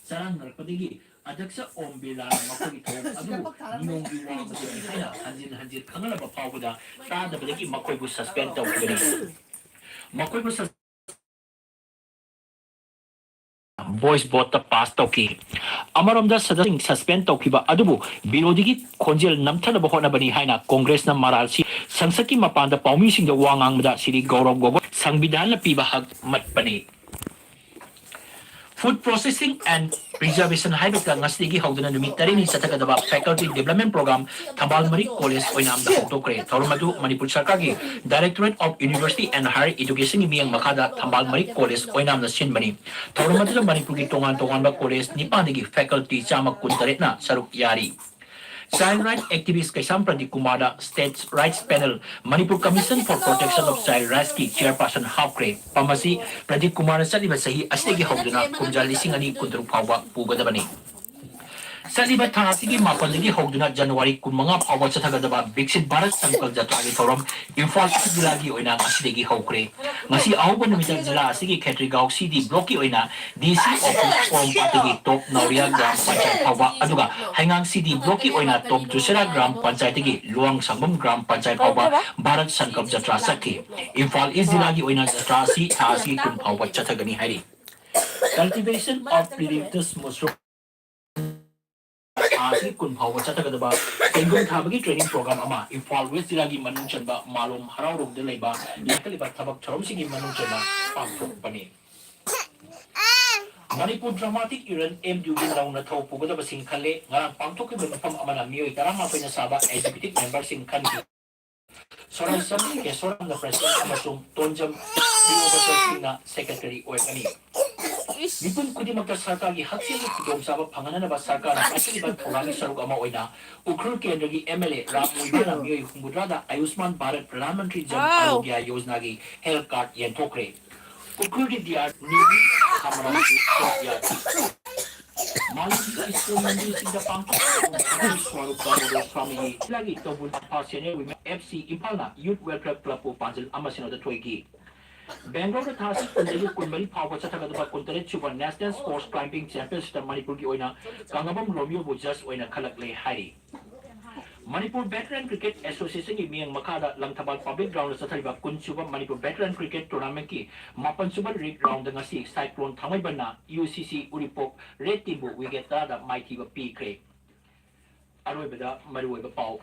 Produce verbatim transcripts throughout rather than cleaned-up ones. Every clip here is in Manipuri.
ꯆꯔꯥꯡꯅꯔꯛꯄꯗꯒꯤ ꯑꯗꯛꯁ ꯑꯣꯝ ꯕꯤꯔꯂꯥꯅ ꯃꯈꯣꯏꯒꯤ ꯊꯧꯑꯣꯡ ꯑꯗꯨꯕꯨ ꯅꯤꯌꯣꯝꯒꯤ ꯋꯥ ꯑꯃꯗꯒꯤ ꯍꯥꯏꯅ ꯍꯟꯖꯤꯟ ꯍꯟꯖꯤꯟ ꯈꯪꯍꯜꯂꯕ ꯐꯥꯎꯕꯗ ꯇꯥꯗꯕꯗꯒꯤ ꯃꯈꯣꯏꯕꯨ ꯁꯁꯄꯦꯟ ꯇꯧꯈꯤꯕꯅꯤ꯫ ꯃꯈꯣꯏꯕꯨ ꯁꯁ-, ꯚꯣꯏꯁ ꯚꯣꯠꯇ ꯄꯥꯁ ꯇꯧꯈꯤ꯫ ꯑꯃꯔꯣꯝꯗ ꯁꯗꯁꯤꯡ ꯁꯁꯄꯦꯟ ꯇꯧꯈꯤꯕ ꯑꯗꯨꯕꯨ ꯕꯤꯔꯣꯙꯤꯒꯤ ꯈꯣꯟꯖꯦꯜ ꯅꯝꯊꯅꯕ ꯍꯣꯠꯅꯕꯅꯤ ꯍꯥꯏꯅ ꯀꯣꯡꯒ꯭ꯔꯦꯁꯅ ꯃꯔꯥꯜ ꯁꯤ ꯁꯪꯁꯠꯀꯤ ꯃꯄꯥꯟꯗ ꯄꯥꯎꯃꯤꯁꯤꯡꯗ ꯋꯥ ꯉꯥꯡꯕꯗ ꯁ꯭ꯔꯤ ꯒꯧꯔꯕ ꯒꯣꯒꯣꯏ ꯁꯪꯕꯤꯙꯥꯟꯅ ꯄꯤꯕ ꯍꯛ ꯃꯠꯄꯅꯤ꯫ Food Processing and Preservation ꯍꯥꯏꯕꯁꯤꯗ ꯉꯁꯤꯗꯒꯤ ꯍꯧꯗꯨꯅ ꯅꯨꯃꯤꯠ ꯇꯔꯦꯠꯅꯤ ꯆꯠꯊꯒꯗꯕ Faculty Development Program ꯊꯝꯕꯥꯜ ꯃꯔꯤꯛ ꯀꯣꯂꯦꯖ ꯑꯣꯏꯅꯥꯝꯗ ꯍꯧꯗꯣꯛꯈ꯭ꯔꯦ꯫ ꯊꯧꯔꯝ ꯑꯗꯨ ꯃꯅꯤꯄꯨꯔ ꯁꯔꯀꯥꯔꯒꯤ Directorate of University and Higher Educationꯒꯤ ꯃꯤꯠꯌꯦꯡ ꯃꯈꯥꯗ ꯊꯝꯕꯥꯜ ꯃꯔꯤꯛ ꯀꯣꯂꯦꯖ ꯑꯣꯏꯅꯥꯝꯅ ꯁꯤꯟꯕꯅꯤ꯫ ꯊꯧꯔꯝ ꯑꯗꯨꯗ ꯃꯅꯤꯄꯨꯔꯒꯤ ꯇꯣꯉꯥꯟ ꯇꯣꯉꯥꯟꯕ ꯀꯣꯂꯦꯖ ꯅꯤꯄꯥꯟꯗꯒꯤ faculty ꯆꯥꯝꯃ ꯀꯨꯟꯇꯔꯦꯠꯅ ꯁꯔꯨꯛ ꯌꯥꯔꯤ꯫ Child right activist Keisham Pradeep ꯀꯨꯃꯥꯔꯗ State Rights Panel, Manipur Commission for Protection of Child Rightsꯀꯤ chairperson ꯍꯥꯞꯈ꯭ꯔꯦ꯫ ꯄꯝ ꯑꯁꯤ ꯄ꯭ꯔꯗꯤꯞ ꯀꯨꯃꯥꯔꯅ ꯆꯠꯂꯤꯕ ꯆꯍꯤ ꯑꯁꯤꯗꯒꯤ ꯍꯧꯗꯨꯅ ꯀꯨꯝꯖꯥ ꯂꯤꯁꯤꯡ ꯑꯅꯤ ꯀꯨꯟꯇꯔꯨꯛ ꯐꯥꯎꯕ ꯄꯨꯒꯗꯕꯅꯤ꯫ ꯆꯠꯂꯤꯕ ꯊꯥ ꯑꯁꯤꯒꯤ ꯃꯥꯄꯟꯗꯒꯤ ꯍꯧꯗꯨꯅ ꯖꯅꯋꯥꯔꯤ ꯀꯨꯟꯃꯉꯥ ꯐꯥꯎꯕ ꯆꯠꯊꯒꯗꯕ ꯕꯤꯛꯁꯤꯠ ꯚꯥꯔꯠ ꯁꯪꯀꯜꯞ ꯖꯇ꯭ꯔꯥꯒꯤ ꯊꯧꯔꯝ ꯏꯝꯐꯥꯜ ꯏꯁ ꯖꯤꯂꯥꯒꯤ ꯑꯣꯏꯅ ꯉꯁꯤꯗꯒꯤ ꯍꯧꯈ꯭ꯔꯦ꯫ ꯉꯁꯤ ꯑꯍꯧꯕ ꯅꯨꯃꯤꯠꯇ ꯖꯤꯂꯥ ꯑꯁꯤꯒꯤ ꯈꯦꯇ꯭ꯔꯤꯒꯥꯎ ꯁꯤ ꯗꯤ ꯕ꯭ꯂꯣꯛꯀꯤ ꯑꯣꯏꯅ ꯗꯤ ꯁꯤ ꯑꯣꯐꯤꯁ ꯄꯣꯔꯣꯝꯄꯥꯠꯇꯒꯤ ꯇꯣꯞ ꯅꯥꯎꯔꯤꯌꯥ ꯒ꯭ꯔꯥꯝ ꯄꯟꯆꯥꯌꯠ ꯐꯥꯎꯕ, ꯑꯗꯨꯒ ꯍꯩꯉꯥꯡ ꯁꯤ ꯗꯤ ꯕ꯭ꯂꯣꯛꯀꯤ ꯑꯣꯏꯅ ꯇꯣꯞ ꯖꯨꯁꯦꯔꯥ ꯒ꯭ꯔꯥꯝ ꯄꯟꯆꯥꯌꯠꯇꯒꯤ ꯂꯨꯋꯥꯡ ꯁꯪꯕꯝ ꯒ꯭ꯔꯥꯝ ꯄꯟꯆꯥꯌꯠ ꯐꯥꯎꯕ ꯚꯥꯔꯠ ꯁꯪꯀꯜꯞ ꯖꯇ꯭ꯔꯥ ꯆꯠꯈꯤ꯫ ꯏꯝꯐꯥꯜ ꯏꯁ ꯖꯤꯂꯥꯒꯤ ꯑꯣꯏꯅ ꯖꯇ꯭ꯔꯥ ꯑꯁꯤ ꯊꯥ ꯑꯁꯤꯒꯤ ꯀꯨꯟ ꯐꯥꯎꯕ ꯆꯠꯊꯒꯅꯤ ꯍꯥꯏꯔꯤ꯫ Cultivation of Eucalyptus Mushroom ꯊꯥ ꯑꯁꯤꯒꯤ ꯀꯨꯟ ꯐꯥꯎꯕ ꯆꯠꯊꯒꯗꯕ ꯆꯦꯡꯒꯨꯝ ꯊꯥꯕꯒꯤ training program ꯑꯃ ꯏꯝꯐꯥꯜ ꯋꯦꯁ ꯖꯤꯂꯥꯒꯤ ꯃꯅꯨꯡ ꯆꯟꯕ ꯃꯥꯂꯣꯝ ꯍꯔꯥꯎꯔꯣꯝꯗ ꯂꯩꯕ ꯂꯤꯡꯈꯠꯂꯤꯕ ꯊꯕꯛ ꯊꯧꯔꯝꯁꯤꯡꯒꯤ ꯃꯅꯨꯡ ꯆꯟꯅ ꯄꯥꯡꯊꯣꯛꯄꯅꯤ꯫ Manipur Dramatic Union, M D Uꯒꯤ ꯅꯧꯅ ꯊꯧ ꯄꯨꯒꯗꯕꯁꯤꯡ ꯈꯜꯂꯦ꯫ ꯉꯔꯥꯡ ꯄꯥꯡꯊꯣꯛꯈꯤꯕ ꯃꯤꯐꯝ ꯑꯃꯅ ꯃꯤꯑꯣꯏ ꯇꯔꯥꯃꯥꯄꯟꯅ ꯁꯥꯕ executive memberꯁꯤꯡ ꯈꯟꯈꯤ꯫ ꯁꯣꯔꯥꯏꯁꯝ ꯀꯦꯁꯣꯔꯥꯝꯅ president ꯑꯃꯁꯨꯡ ꯇꯣꯟꯖꯝ ꯄ꯭ꯔꯤꯌꯣꯗꯇꯁꯤꯡꯅ secretary ꯑꯣꯏꯔꯛꯀꯅꯤ꯫ ꯃꯤꯄꯨꯝ ꯈꯨꯗꯤꯡꯃꯛꯇ ꯁꯔꯀꯥꯔꯒꯤ ꯍꯛꯁꯦꯜꯒꯤ ꯈꯨꯗꯣꯡꯆꯥꯕ ꯐꯪꯍꯟꯅꯕ ꯁꯔꯀꯥꯔꯅ ꯄꯥꯏꯈꯠꯂꯤꯕ ꯊꯧꯔꯥꯡꯒꯤ ꯁꯔꯨꯛ ꯑꯃ ꯑꯣꯏꯅ ꯎꯈ꯭ꯔꯨꯜ ꯀꯦꯟꯗ꯭ꯔꯒꯤ M L A ꯔꯥꯝ ꯃꯨꯏꯕꯥꯅ ꯃꯤꯑꯣꯏ ꯍꯨꯝꯐꯨꯇꯔꯥꯗ ꯑꯌꯨꯁꯃꯥꯟ ꯚꯥꯔꯠ ꯄ꯭ꯔꯙꯥꯟ ꯃꯟꯇ꯭ꯔꯤ ꯖꯟ ꯑꯥꯔꯣꯒ꯭ꯌ ꯌꯣꯖꯅꯥꯒꯤ health card ꯌꯦꯟꯊꯣꯛꯈ꯭ꯔꯦ꯫ ꯎꯈ꯭ꯔꯨꯜꯒꯤ ꯗꯤ ꯑꯥꯔ ꯅꯤꯕꯤ ꯈꯥꯃꯔꯥꯝꯒꯤ courtyard꯫ ꯃꯥꯂꯦꯝꯒꯤ ꯁ꯭ꯀꯨꯜ ꯃꯟꯗꯤꯔꯁꯤꯡꯗ ꯄꯥꯡꯊꯣꯛꯄ ꯁ꯭ꯋꯥꯔꯨꯞ ꯗꯥꯃꯣꯗꯣꯔ ꯁ꯭ꯋꯥꯃꯤꯒꯤ ꯖꯤꯂꯥꯒꯤ ꯇꯧꯕꯨꯜ Imphal Senior Women F C ꯏꯝꯐꯥꯜꯅ Youth Welfare Clubꯄꯨ ꯄꯥꯟꯖꯤꯜ ꯑꯃ ꯁꯤꯅꯣꯗ ꯊꯣꯏꯈꯤ꯫ ꯕꯦꯡꯒ꯭ꯂꯣꯔꯗ ꯊꯥ ꯑꯁꯤ ꯀꯨꯟꯗꯒꯤ ꯀꯨꯟꯃꯔꯤ ꯐꯥꯎꯕ ꯆꯠꯊꯒꯗꯕ ꯀꯨꯟꯇꯔꯦꯠ ꯁꯨꯕ National Sports Climbing Championshipꯇ ꯃꯅꯤꯄꯨꯔꯒꯤ ꯑꯣꯏꯅ ꯀꯪꯂꯥꯕꯝ ꯔꯣꯃꯤꯌꯣꯕꯨ judge ꯑꯣꯏꯅ ꯈꯜꯂꯛꯂꯦ ꯍꯥꯏꯔꯤ꯫ ꯃꯅꯤꯄꯨꯔ Veteran Cricket Associationꯒꯤ ꯃꯤꯠꯌꯦꯡ ꯃꯈꯥꯗ ꯂꯪꯊꯕꯥꯜ Public Groundꯗ ꯆꯠꯊꯔꯤꯕ ꯀꯨꯟ ꯁꯨꯕ ꯃꯅꯤꯄꯨꯔ Veteran Cricket Tournamentꯀꯤ ꯃꯥꯄꯟ ꯁꯨꯕ league roundꯗ ꯉꯁꯤ Cyclone ꯊꯥꯡꯃꯩꯕꯟꯅ UCC Uripok Red Teamꯕꯨ wicket ꯇꯔꯥꯗ ꯃꯥꯏꯊꯤꯕ ꯄꯤꯈ꯭ꯔꯦ꯫ ꯑꯔꯣꯏꯕꯗ ꯃꯔꯨꯑꯣꯏꯕ ꯄꯥꯎ꯫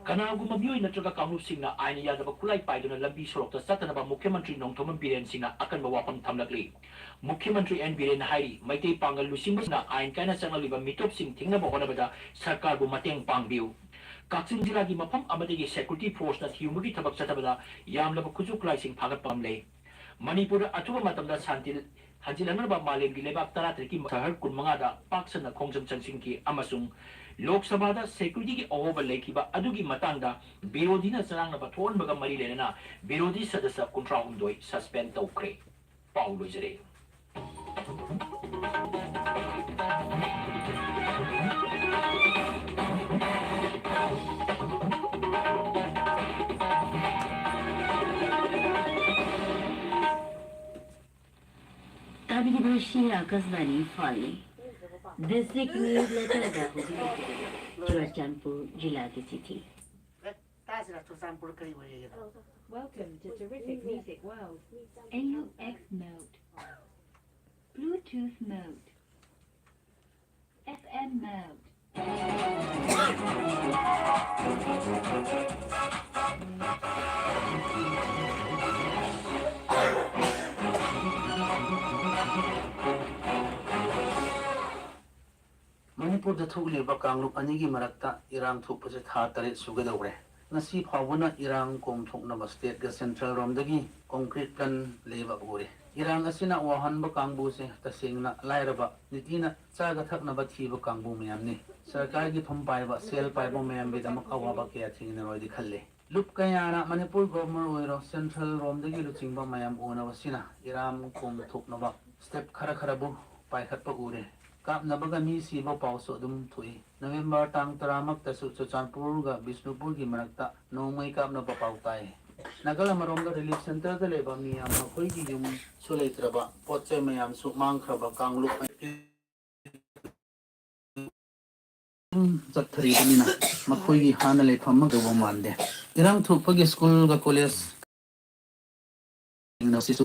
ꯀꯅꯥꯒꯨꯝꯕ ꯃꯤꯑꯣꯏ ꯅꯠꯇ꯭ꯔꯒ ꯀꯥꯡꯂꯨꯞꯁꯤꯡꯅ ꯑꯥꯏꯟ ꯌꯥꯗꯕ ꯈꯨꯠꯂꯥꯏ ꯄꯥꯏꯗꯨꯅ ꯂꯝꯕꯤ ꯁꯣꯔꯣꯛꯇ ꯆꯠꯇꯅꯕ ꯃꯨꯈ꯭ꯌ ꯃꯟꯇ꯭ꯔꯤ ꯅꯣꯡꯊꯣꯝꯕꯝ ꯕꯤꯔꯦꯟ ꯁꯤꯡꯅ ꯑꯀꯟꯕ ꯋꯥꯐꯝ ꯊꯝꯂꯛꯂꯤ꯫ ꯃꯨꯈ꯭ꯌ ꯃꯟꯇ꯭ꯔꯤ ꯑꯦꯟ ꯕꯤꯔꯦꯟꯅ ꯍꯥꯏꯔꯤ, ꯃꯩꯇꯩ ꯄꯥꯡꯒꯜ ꯂꯨꯆꯤꯡꯕꯁꯤꯡꯅ ꯑꯥꯏꯟ ꯀꯥꯏꯅ ꯆꯪꯂꯛꯂꯤꯕ ꯃꯤꯇꯣꯞꯁꯤꯡ ꯊꯤꯡꯅꯕ ꯍꯣꯠꯅꯕꯗ ꯁꯔꯀꯥꯔꯕꯨ ꯃꯇꯦꯡ ꯄꯥꯡꯕꯤꯌꯨ꯫ ꯀꯛꯆꯤꯡ ꯖꯤꯂꯥꯒꯤ ꯃꯐꯝ ꯑꯃꯗꯒꯤ security forceꯅ ꯊꯤꯍꯨꯝꯕꯒꯤ ꯊꯕꯛ ꯆꯠꯊꯕꯗ ꯌꯥꯝꯂꯕ ꯈꯨꯠꯁꯨ ꯈꯨꯠꯂꯥꯏꯁꯤꯡ ꯐꯥꯒꯠꯄ ꯉꯝꯂꯦ꯫ ꯃꯅꯤꯄꯨꯔꯗ ꯑꯊꯨꯕ ꯃꯇꯝꯗ ꯁꯥꯟꯇꯤ ꯍꯟꯖꯤꯜꯍꯟꯅꯕ ꯃꯥꯂꯦꯝꯒꯤ ꯂꯩꯕꯥꯛ ꯇꯔꯥꯇꯔꯦꯠꯀꯤ ꯁꯍꯔ ꯀꯨꯟꯃꯉꯥꯗ ꯄꯥꯛ ꯁꯟꯅ ꯈꯣꯡꯖꯪ ꯆꯪꯁꯤꯟꯈꯤ ꯑꯃꯁꯨꯡ ꯂꯣꯛ ꯁꯚꯥꯗ securityꯒꯤ ꯑꯍꯣꯕ ꯂꯩꯈꯤꯕ ꯑꯗꯨꯒꯤ ꯃꯇꯥꯡꯗ ꯕꯤꯔꯣꯙꯤꯅ ꯆꯔꯥꯡꯅꯕ ꯊꯣꯛꯍꯟꯕꯒ ꯃꯔꯤ ꯂꯩꯅꯅ ꯕꯤꯔꯣꯙꯤ ꯁꯗꯁ꯭ꯌ ꯀꯨꯟꯊ꯭ꯔꯥꯍꯨꯝꯗꯣꯏ suspend ꯇꯧꯈ꯭ꯔꯦ꯫ ꯄꯥꯎ ꯂꯣꯏꯖꯔꯦ꯫ ꯇꯥꯕꯤꯔꯤꯕ ꯑꯁꯤ ꯑꯥꯀꯥꯁꯕꯥꯅꯤ ꯏꯝꯐꯥꯜꯅꯤ꯫ District News Letterꯗ ꯍꯧꯖꯤꯛ ꯍꯧꯖꯤꯛ ꯆꯨꯔꯆꯥꯟꯄꯨꯔ ꯖꯤꯂꯥꯒꯤ ꯆꯤꯊꯤ꯫ ꯇꯥꯁꯤꯔ ꯆꯨꯔꯆꯥꯟꯄꯨꯔ ꯀꯔꯤ ꯑꯣꯏꯔꯤꯒꯦꯗꯣ? Welcome to Terrific Music World. N U X mode. Bluetooth mode. F M mode. ꯃꯅꯤꯄꯨꯔꯗ ꯊꯣꯛꯂꯤꯕ ꯀꯥꯡꯂꯨꯞ ꯑꯅꯤꯒꯤ ꯃꯔꯛꯇ ꯏꯔꯥꯡ ꯊꯣꯛꯄꯁꯦ ꯊꯥ ꯇꯔꯦꯠ ꯁꯨꯒꯗꯧꯔꯦ꯫ ꯉꯁꯤ ꯐꯥꯎꯕꯅ ꯏꯔꯥꯡ ꯀꯣꯝꯊꯣꯛꯅꯕ stateꯀ central ꯔꯣꯝꯗꯒꯤ concrete plan ꯂꯩꯕ ꯎꯔꯦ꯫ ꯏꯔꯥꯡ ꯑꯁꯤꯅ ꯋꯥꯍꯟꯕ ꯀꯥꯡꯕꯨꯁꯦ ꯇꯁꯦꯡꯅ ꯂꯥꯏꯔꯕ, ꯅꯤꯇꯤꯅ ꯆꯥꯒ ꯊꯛꯅꯕ ꯊꯤꯕ ꯀꯥꯡꯕꯨ ꯃꯌꯥꯝꯅꯤ꯫ ꯁꯔꯀꯥꯔꯒꯤ ꯊꯨꯝ ꯄꯥꯏꯕ, ꯁꯦꯜ ꯄꯥꯏꯕ ꯃꯌꯥꯝꯒꯤꯗꯃꯛ ꯑꯋꯥꯕ ꯀꯌꯥ ꯊꯦꯡꯅꯔꯣꯏꯗꯤ ꯈꯜꯂꯤ꯫ ꯂꯨꯞ ꯀꯌꯥꯅ ꯃꯅꯤꯄꯨꯔ governor ꯑꯣꯏꯔꯣ, central ꯔꯣꯝꯗꯒꯤ ꯂꯨꯆꯤꯡꯕ ꯃꯌꯥꯝ ꯎꯅꯕꯁꯤꯅ ꯏꯔꯥꯡ ꯀꯣꯝꯊꯣꯛꯅꯕ step ꯈꯔ ꯈꯔꯕꯨ ꯄꯥꯏꯈꯠꯄ ꯎꯔꯦ꯫ ꯀꯥꯞꯅꯕꯒ ꯃꯤ ꯁꯤꯕ ꯄꯥꯎꯁꯨ ꯑꯗꯨꯝ ꯊꯣꯛꯏ꯫ ꯅꯕꯦꯝꯕꯔ ꯇꯥꯡ ꯇꯔꯥꯃꯛꯇꯁꯨ ꯆꯨꯔꯆꯥꯟꯄꯨꯔꯒ ꯕꯤꯁꯅꯨꯄꯨꯔꯒꯤ ꯃꯔꯛꯇ ꯅꯣꯡꯃꯩ ꯀꯥꯞꯅꯕ ꯄꯥꯎ ꯇꯥꯏ꯫ ꯅꯥꯀꯜ ꯑꯃꯔꯣꯝꯗ ꯔꯤꯂꯤꯐ ꯁꯦꯟꯇꯔꯗ ꯂꯩꯕ ꯃꯤꯌꯥꯝ, ꯃꯈꯣꯏꯒꯤ ꯌꯨꯝꯁꯨ ꯂꯩꯇ꯭ꯔꯕ, ꯄꯣꯠ ꯆꯩ ꯃꯌꯥꯝꯁꯨ ꯃꯥꯡꯈ꯭ꯔꯕ ꯀꯥꯡꯂꯨꯞ ꯆꯠꯊꯔꯤꯕꯅꯤꯅ ꯃꯈꯣꯏꯒꯤ ꯍꯥꯟꯅ ꯂꯩꯐꯝ ꯑꯃ ꯇꯧꯕ ꯃꯥꯟꯗꯦ꯫ ꯏꯔꯥꯡ ꯊꯣꯛꯄꯒꯤ ꯁ꯭ꯀꯨꯜꯒ ꯀꯣꯂꯦꯖ ꯁꯤꯁꯨ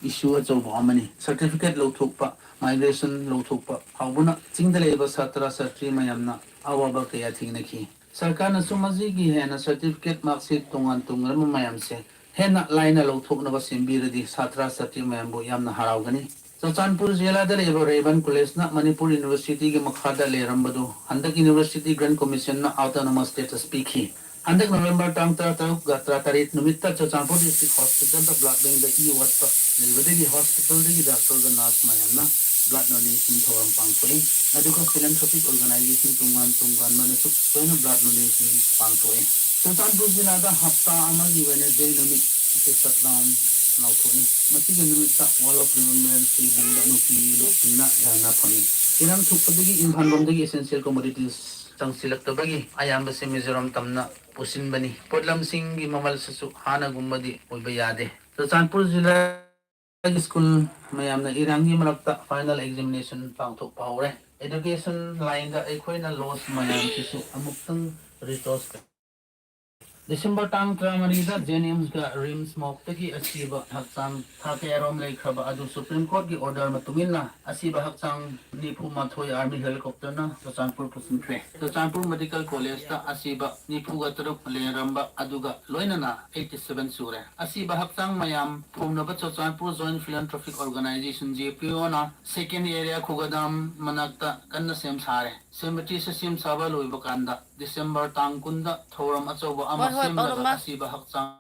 ꯏꯁꯨ ꯑꯆꯧꯕ ꯑꯃꯅꯤ꯫ ꯁꯔꯇꯤꯐꯤꯀꯦꯠ ꯂꯧꯊꯣꯛꯄ, ꯃꯥꯏꯒ꯭ꯔꯦꯁꯟ ꯂꯧꯊꯣꯛꯄ ꯐꯥꯎꯕꯅ ꯆꯤꯡꯗ ꯂꯩꯕ ꯁꯥꯇ꯭ꯔ ꯁꯥꯇ꯭ꯔꯤ ꯃꯌꯥꯝꯅ ꯑꯋꯥꯕ ꯀꯌꯥ ꯊꯦꯡꯅꯈꯤ꯫ ꯁꯔꯀꯥꯔꯅꯁꯨ ꯃꯁꯤꯒꯤ ꯍꯦꯟꯅ ꯁꯔꯇꯤꯐꯤꯀꯦꯠ, ꯃꯥꯔꯛꯁꯤꯠ ꯇꯣꯉꯥꯟ ꯇꯣꯉꯥꯟꯕ ꯃꯌꯥꯝꯁꯦ ꯍꯦꯟꯅ ꯂꯥꯏꯅ ꯂꯧꯊꯣꯛꯅꯕ ꯁꯦꯝꯕꯤꯔꯗꯤ ꯁꯥꯇ꯭ꯔ ꯁꯥꯇ꯭ꯔꯤ ꯃꯌꯥꯝꯕꯨ ꯌꯥꯝꯅ ꯍꯔꯥꯎꯒꯅꯤ꯫ ꯆꯨꯔꯆꯥꯟꯄꯨꯔ ꯖꯤꯂꯥꯗ ꯂꯩꯕ ꯔꯦꯕꯟ ꯀꯣꯂꯦꯖꯅ ꯃꯅꯤꯄꯨꯔ ꯌꯨꯅꯤꯚꯔꯁꯤꯇꯤꯒꯤ ꯃꯈꯥꯗ ꯂꯩꯔꯝꯕꯗꯨ ꯍꯟꯗꯛ ꯌꯨꯅꯤꯚꯔꯁꯤꯇꯤ ꯒ꯭ꯔꯥꯟ ꯀꯃꯤꯁꯟꯅ ꯑꯣꯇꯣꯅꯣꯃꯁ ꯁ꯭ꯇꯦꯇꯁ ꯄꯤꯈꯤ꯫ ꯍꯟꯗꯛ ꯅꯕꯦꯝꯕꯔ ꯇꯥꯡ ꯇꯔꯥꯇꯔꯨꯛꯀ ꯇꯔꯥꯇꯔꯦꯠ ꯅꯨꯃꯤꯠꯇ ꯆꯨꯔꯆꯥꯟꯄꯨꯔ ꯗꯤꯁꯇ꯭ꯔꯤꯛ ꯍꯣꯁꯄꯤꯇꯥꯜꯗ ꯕ꯭ꯂꯗ ꯕꯦꯡꯗ ꯏ ꯋꯥꯠꯄ ꯂꯩꯕꯗꯒꯤ ꯍꯣꯁꯄꯤꯇꯥꯜꯗꯒꯤ ꯗꯥꯛꯇꯔꯒ ꯅꯔꯁ ꯃꯌꯥꯝꯅ ꯕ꯭ꯂꯗ ꯗꯣꯅꯦꯁꯟ ꯊꯧꯔꯝ ꯄꯥꯡꯊꯣꯛꯏ꯫ ꯑꯗꯨꯒ ꯐꯤꯂꯦꯟꯊ꯭ꯔꯣꯄꯤꯛ ꯑꯣꯔꯒꯅꯥꯏꯖꯦꯁꯟ ꯇꯣꯉꯥꯟ ꯇꯣꯉꯥꯟꯕꯅꯁꯨ ꯇꯣꯏꯅ ꯕ꯭ꯂꯗ ꯗꯣꯅꯦꯁꯟ ꯄꯥꯡꯊꯣꯛꯏ꯫ ꯆꯨꯔꯆꯥꯟꯄꯨꯔ ꯖꯤꯂꯥꯗ ꯍꯞꯇꯥ ꯑꯃꯒꯤ ꯋꯦꯅꯦꯁꯗꯦ ꯅꯨꯃꯤꯠ ꯑꯁꯤ ꯁꯠꯗꯥꯎꯟ ꯂꯥꯎꯊꯣꯛꯏ꯫ ꯃꯁꯤꯒꯤ ꯅꯨꯃꯤꯠꯇ ꯋꯥꯜ ꯑꯣꯐ ꯔꯤꯃꯦꯝꯕ꯭ꯔꯦꯟꯁ ꯕꯤꯜꯗꯤꯡꯗ ꯅꯨꯄꯤ ꯂꯨꯞꯁꯤꯡꯅ ꯙꯔꯅꯥ ꯐꯝꯃꯤ꯫ ꯏꯔꯥꯡ ꯊꯣꯛꯄꯗꯒꯤ ꯏꯝꯐꯥꯜ ꯂꯣꯝꯗꯒꯤ ꯑꯦꯁꯦꯟꯁꯤꯌꯦꯜ ꯀꯣꯃꯣꯗꯤꯇꯤꯁ ꯆꯪꯁꯤꯜꯂꯛꯇꯕꯒꯤ ꯑꯌꯥꯝꯕꯁꯤ ꯃꯤꯖꯣꯔꯥꯝ ꯇꯝꯅ ꯄꯨꯁꯤꯟꯕꯅꯤ꯫ ꯄꯣꯠꯂꯝꯁꯤꯡꯒꯤ ꯃꯃꯜꯁꯤꯁꯨ ꯍꯥꯟꯅꯒꯨꯝꯕꯗꯤ ꯑꯣꯏꯕ ꯌꯥꯗꯦ꯫ ꯆꯨꯔꯆꯥꯟꯄꯨꯔ ꯖꯤꯂꯥꯒꯤ ꯁ꯭ꯀꯨꯜ ꯃꯌꯥꯝꯅ ꯏꯔꯥꯡꯒꯤ ꯃꯔꯛꯇ ꯐꯥꯏꯅꯦꯜ ꯑꯦꯛꯖꯥꯃꯤꯅꯦꯁꯟ ꯄꯥꯡꯊꯣꯛꯄ ꯍꯧꯔꯦ꯫ ꯑꯦꯗꯨꯀꯦꯁꯟ ꯂꯥꯏꯟꯗ ꯑꯩꯈꯣꯏꯅ ꯂꯣꯁ ꯃꯌꯥꯝꯁꯤꯁꯨ ꯑꯃꯨꯛꯇꯪ ꯔꯤꯇꯣꯁ ꯗꯤꯁꯦꯝꯕꯔ ꯇꯥꯡ ꯇꯔꯥꯃꯔꯤꯗ ꯖꯦꯅꯤꯝꯁꯀ ꯔꯤꯝꯁ ꯃꯣꯛꯇꯒꯤ ꯑꯁꯤꯕ ꯍꯛꯆꯥꯡ ꯊꯥ ꯀꯌꯥꯔꯣꯝ ꯂꯩꯈ꯭ꯔꯕ ꯑꯗꯨ ꯁꯨꯄ꯭ꯔꯤꯝ ꯀꯣꯔꯠꯀꯤ ꯑꯣꯔꯗꯔ ꯃꯇꯨꯡ ꯏꯟꯅ ꯑꯁꯤꯕ ꯍꯛꯆꯥꯡ ꯅꯤꯐꯨ ꯃꯥꯊꯣꯏ ꯑꯥꯔꯃꯤ ꯍꯦꯂꯤꯀꯣꯞꯇꯔꯅ ꯆꯨꯔꯆꯥꯟꯄꯨꯔ ꯄꯨꯁꯤꯟꯈ꯭ꯔꯦ꯫ ꯆꯨꯔꯆꯥꯟꯄꯨꯔ ꯃꯦꯗꯤꯀꯦꯜ ꯀꯣꯂꯦꯖꯇ ꯑꯁꯤꯕ ꯅꯤꯐꯨꯒ ꯇꯔꯨꯛ ꯂꯩꯔꯝꯕ ꯑꯗꯨꯒ ꯂꯣꯏꯅꯅ ꯑꯩꯠꯇꯤ ꯁꯚꯦꯟ ꯁꯨꯔꯦ꯫ ꯑꯁꯤꯕ ꯍꯛꯆꯥꯡ ꯃꯌꯥꯝ ꯐꯨꯝꯅꯕ ꯆꯨꯔꯆꯥꯟꯄꯨꯔ ꯖꯣꯏꯟꯠ ꯐꯤꯂꯦꯟꯊ꯭ꯔꯣꯄꯤꯛ ꯑꯣꯔꯒꯅꯥꯏꯖꯦꯁꯟ, ꯖꯦ ꯄꯤ ꯑꯣꯅ ꯁꯦꯀꯦꯟ ꯑꯦꯔꯤꯌꯥ ꯈꯨꯒꯗꯥꯝ ꯃꯅꯥꯛꯇ ꯀꯟꯅ ꯁꯦꯝ ꯁꯥꯔꯦ꯫ ꯁꯦꯃꯤꯇ꯭ꯔꯤꯁꯦ ꯁꯦꯝ ꯁꯥꯕ ꯂꯣꯏꯕ ꯀꯥꯟꯗ ꯗꯤꯁꯦꯝꯕꯔ ꯇꯥꯡ ꯀꯨꯟꯗ ꯊꯧꯔꯝ ꯑꯆꯧꯕ ꯑꯃ ꯍꯣꯏ, ꯍꯣꯏ, ꯁꯦꯝꯂꯒ ꯄꯥꯎꯗꯝꯃ꯫ ꯑꯁꯤꯕ ꯍꯛꯆꯥꯡ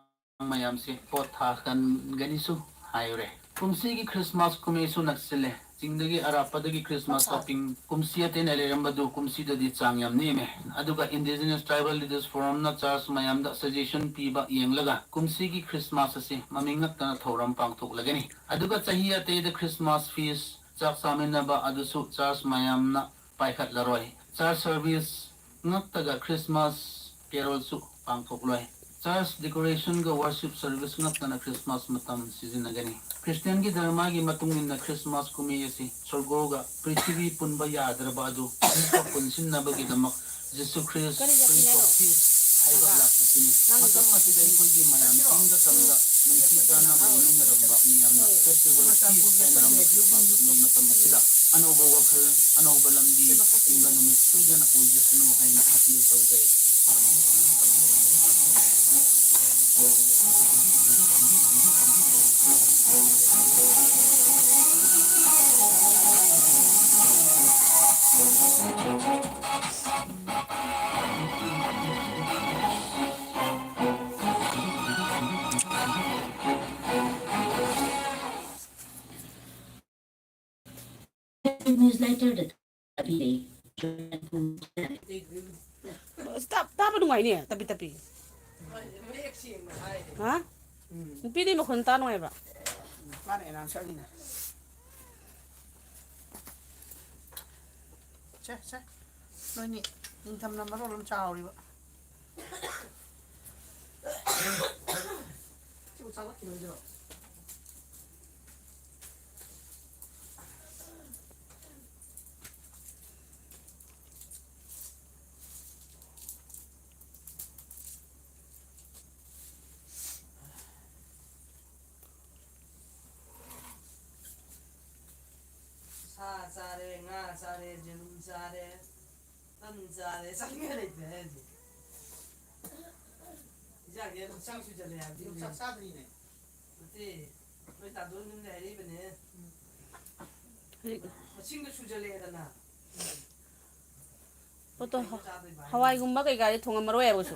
ꯃꯌꯥꯝꯁꯦ ꯄꯣꯠ ꯊꯥꯍꯟꯒꯅꯤꯁꯨ ꯍꯥꯏꯔꯦ꯫ ꯀꯨꯝꯁꯤꯒꯤ ꯈ꯭ꯔꯤꯁꯃꯥꯁ ꯀꯨꯝꯍꯩꯁꯨ ꯅꯛꯁꯤꯜꯂꯦ꯫ ꯆꯤꯡꯗꯒꯤ ꯑꯔꯥꯞꯄꯗꯒꯤ ꯈ꯭ꯔꯤꯁꯃꯥꯁ ꯑꯠꯆꯥ꯫ ꯁꯣꯄꯤꯡ ꯀꯨꯝꯁꯤ ꯑꯇꯩꯅ ꯂꯩꯔꯝꯕꯗꯨ ꯀꯨꯝꯁꯤꯗꯗꯤ ꯆꯥꯡ ꯌꯥꯝ ꯅꯦꯝꯃꯦ꯫ ꯑꯗꯨꯒ ꯏꯟꯗꯤꯖꯤꯅꯁ ꯇ꯭ꯔꯥꯏꯕꯦꯜ ꯂꯤꯗꯔꯁ ꯐꯣꯔꯝꯅ ꯆꯔꯆ ꯃꯌꯥꯝꯗ ꯁꯖꯦꯁꯟ ꯄꯤꯕ ꯌꯦꯡꯂꯒ ꯀꯨꯝꯁꯤꯒꯤ ꯈ꯭ꯔꯤꯁꯃꯥꯁ ꯑꯁꯤ ꯃꯃꯤꯡ ꯉꯛꯇꯅ ꯊꯧꯔꯝ ꯄꯥꯡꯊꯣꯛꯂꯒꯅꯤ꯫ ꯑꯗꯨꯒ ꯆꯍꯤ ꯑꯇꯩꯗ ꯈ꯭ꯔꯤꯁꯃꯥꯁ ꯐꯤꯁ, ꯆꯥꯛ ꯆꯥꯃꯤꯟꯅꯕ ꯑꯗꯨꯁꯨ ꯆꯔꯆ ꯃꯌꯥꯝꯅ ꯄꯥꯏꯈꯠꯂꯔꯣꯏ꯫ ꯆꯔꯆ ꯁꯔꯚꯤꯁ ꯉꯛꯇꯒ ꯈ꯭ꯔꯤꯁꯃꯥꯁ ꯀꯦꯔꯣꯜꯁꯨ ꯄꯥꯡꯊꯣꯛꯂꯣꯏ꯫ Church decorationꯒ worship service ꯉꯥꯛꯇꯅ Christmas ꯃꯇꯝ ꯁꯤꯖꯤꯟꯅꯒꯅꯤ꯫ ꯈ꯭ꯔꯤꯁꯇꯤꯌꯥꯟꯒꯤ ꯙꯔꯃꯒꯤ ꯃꯇꯨꯡ ꯏꯟꯅ Christmas ꯀꯨꯝꯍꯩ ꯑꯁꯤ ꯁ꯭ꯋꯔꯒꯣꯒ ꯄ꯭ꯔꯤꯊꯤꯕꯤ ꯄꯨꯟꯕ ꯌꯥꯗ꯭ꯔꯕ ꯑꯗꯨ ꯑꯃꯨꯛꯀ ꯄꯨꯟꯁꯤꯟꯅꯕꯒꯤꯗꯃꯛ ꯖꯤꯁꯨ ꯈ꯭ꯔꯤꯁ, ꯀꯔꯤ ꯖꯥꯇꯤꯅꯣ? Prince of Peace ꯍꯥꯏꯕ ꯂꯥꯛꯄꯁꯤꯅꯤ꯫ ꯅꯪ ꯃꯇꯝ ꯑꯁꯤꯗ ꯑꯩꯈꯣꯏꯒꯤ ꯃꯌꯥꯝ ꯆꯤꯡꯗ ꯇꯝꯗ ꯅꯨꯡꯁꯤ ꯆꯥꯟꯅꯕ ꯂꯣꯏꯅꯔꯝꯕ ꯃꯤꯌꯥꯝꯅ Festival of Peace ꯍꯥꯏꯅꯔꯝꯕ Christmas ꯀꯨꯝꯍꯩ ꯃꯇꯝ ꯑꯁꯤꯗ ꯑꯅꯧꯕ ꯋꯥꯈꯜ, ꯑꯅꯧꯕ ꯂꯝꯕꯤ, ꯆꯤꯡꯕ ꯅꯨꯃꯤꯠ ꯁꯣꯏꯗꯅ ꯑꯣꯏꯖꯁꯅꯨ ꯍꯥꯏꯅ appeal ꯇꯧꯖꯩ꯫ Newsletterꯗ ꯊꯥꯕꯤꯔꯦ꯫ ꯑꯁ, ꯇꯥ-, ꯇꯥꯕ ꯅꯨꯡꯉꯥꯏꯅꯦ, ꯇꯞꯄꯤ ꯇꯞꯄꯤ꯫ ꯍꯥ? ꯎꯝ꯫ ꯅꯨꯄꯤꯗꯤ ꯃꯈꯣꯟ ꯇꯥ ꯅꯨꯡꯉꯥꯏꯕ꯫ ꯃꯥꯅ announcerꯅꯤꯅ꯫ ꯁꯦ, ꯁꯦ꯫ ꯅꯣꯏꯅꯤ ꯅꯤꯡꯊꯝꯅ ꯃꯔꯣꯜ ꯑꯃ ꯆꯥꯎꯔꯤꯕ꯫ ꯁꯤꯕꯨ ꯆꯥꯛꯂꯛꯈꯤꯔꯣꯏꯗ꯭ꯔꯣ? ꯁꯥ ꯆꯥꯔꯦ, ꯉꯥ ꯆꯥꯔꯦ, ꯌꯦꯔꯨꯝ ꯆꯥꯔꯦ, ꯇꯟ ꯆꯥꯔꯦ, ꯆꯥꯅꯤꯡꯉꯥꯏ ꯂꯩꯇ꯭ꯔꯦ ꯍꯥꯏꯁꯦ꯫ ꯏꯟꯖꯥꯡꯁꯦ ꯑꯗꯨꯝ ꯆꯥꯛ ꯁꯨꯖꯜꯂꯦ ꯍꯥꯏꯕꯗꯤ ꯌꯣꯡꯆꯥꯛ ꯆꯥꯗ꯭ꯔꯤꯅꯦ꯫ ꯅꯠꯇꯦ, ꯅꯣꯏ ꯇꯥꯗꯣꯟ ꯌꯨꯝ ꯂꯩ ꯍꯥꯏꯔꯤꯕꯅꯦ꯫ ꯍꯧꯖꯤꯛ ꯃꯁꯤꯡꯗꯣ ꯁꯨꯖꯜꯂꯛꯑꯦꯗꯅ꯫ ꯄꯣꯠꯇꯣ ꯍ-, ꯍꯋꯥꯏꯒꯨꯝꯕ ꯀꯩꯀꯥꯗꯤ ꯊꯣꯡꯉꯝꯃꯔꯣꯏ ꯍꯥꯏꯕꯁꯨ꯫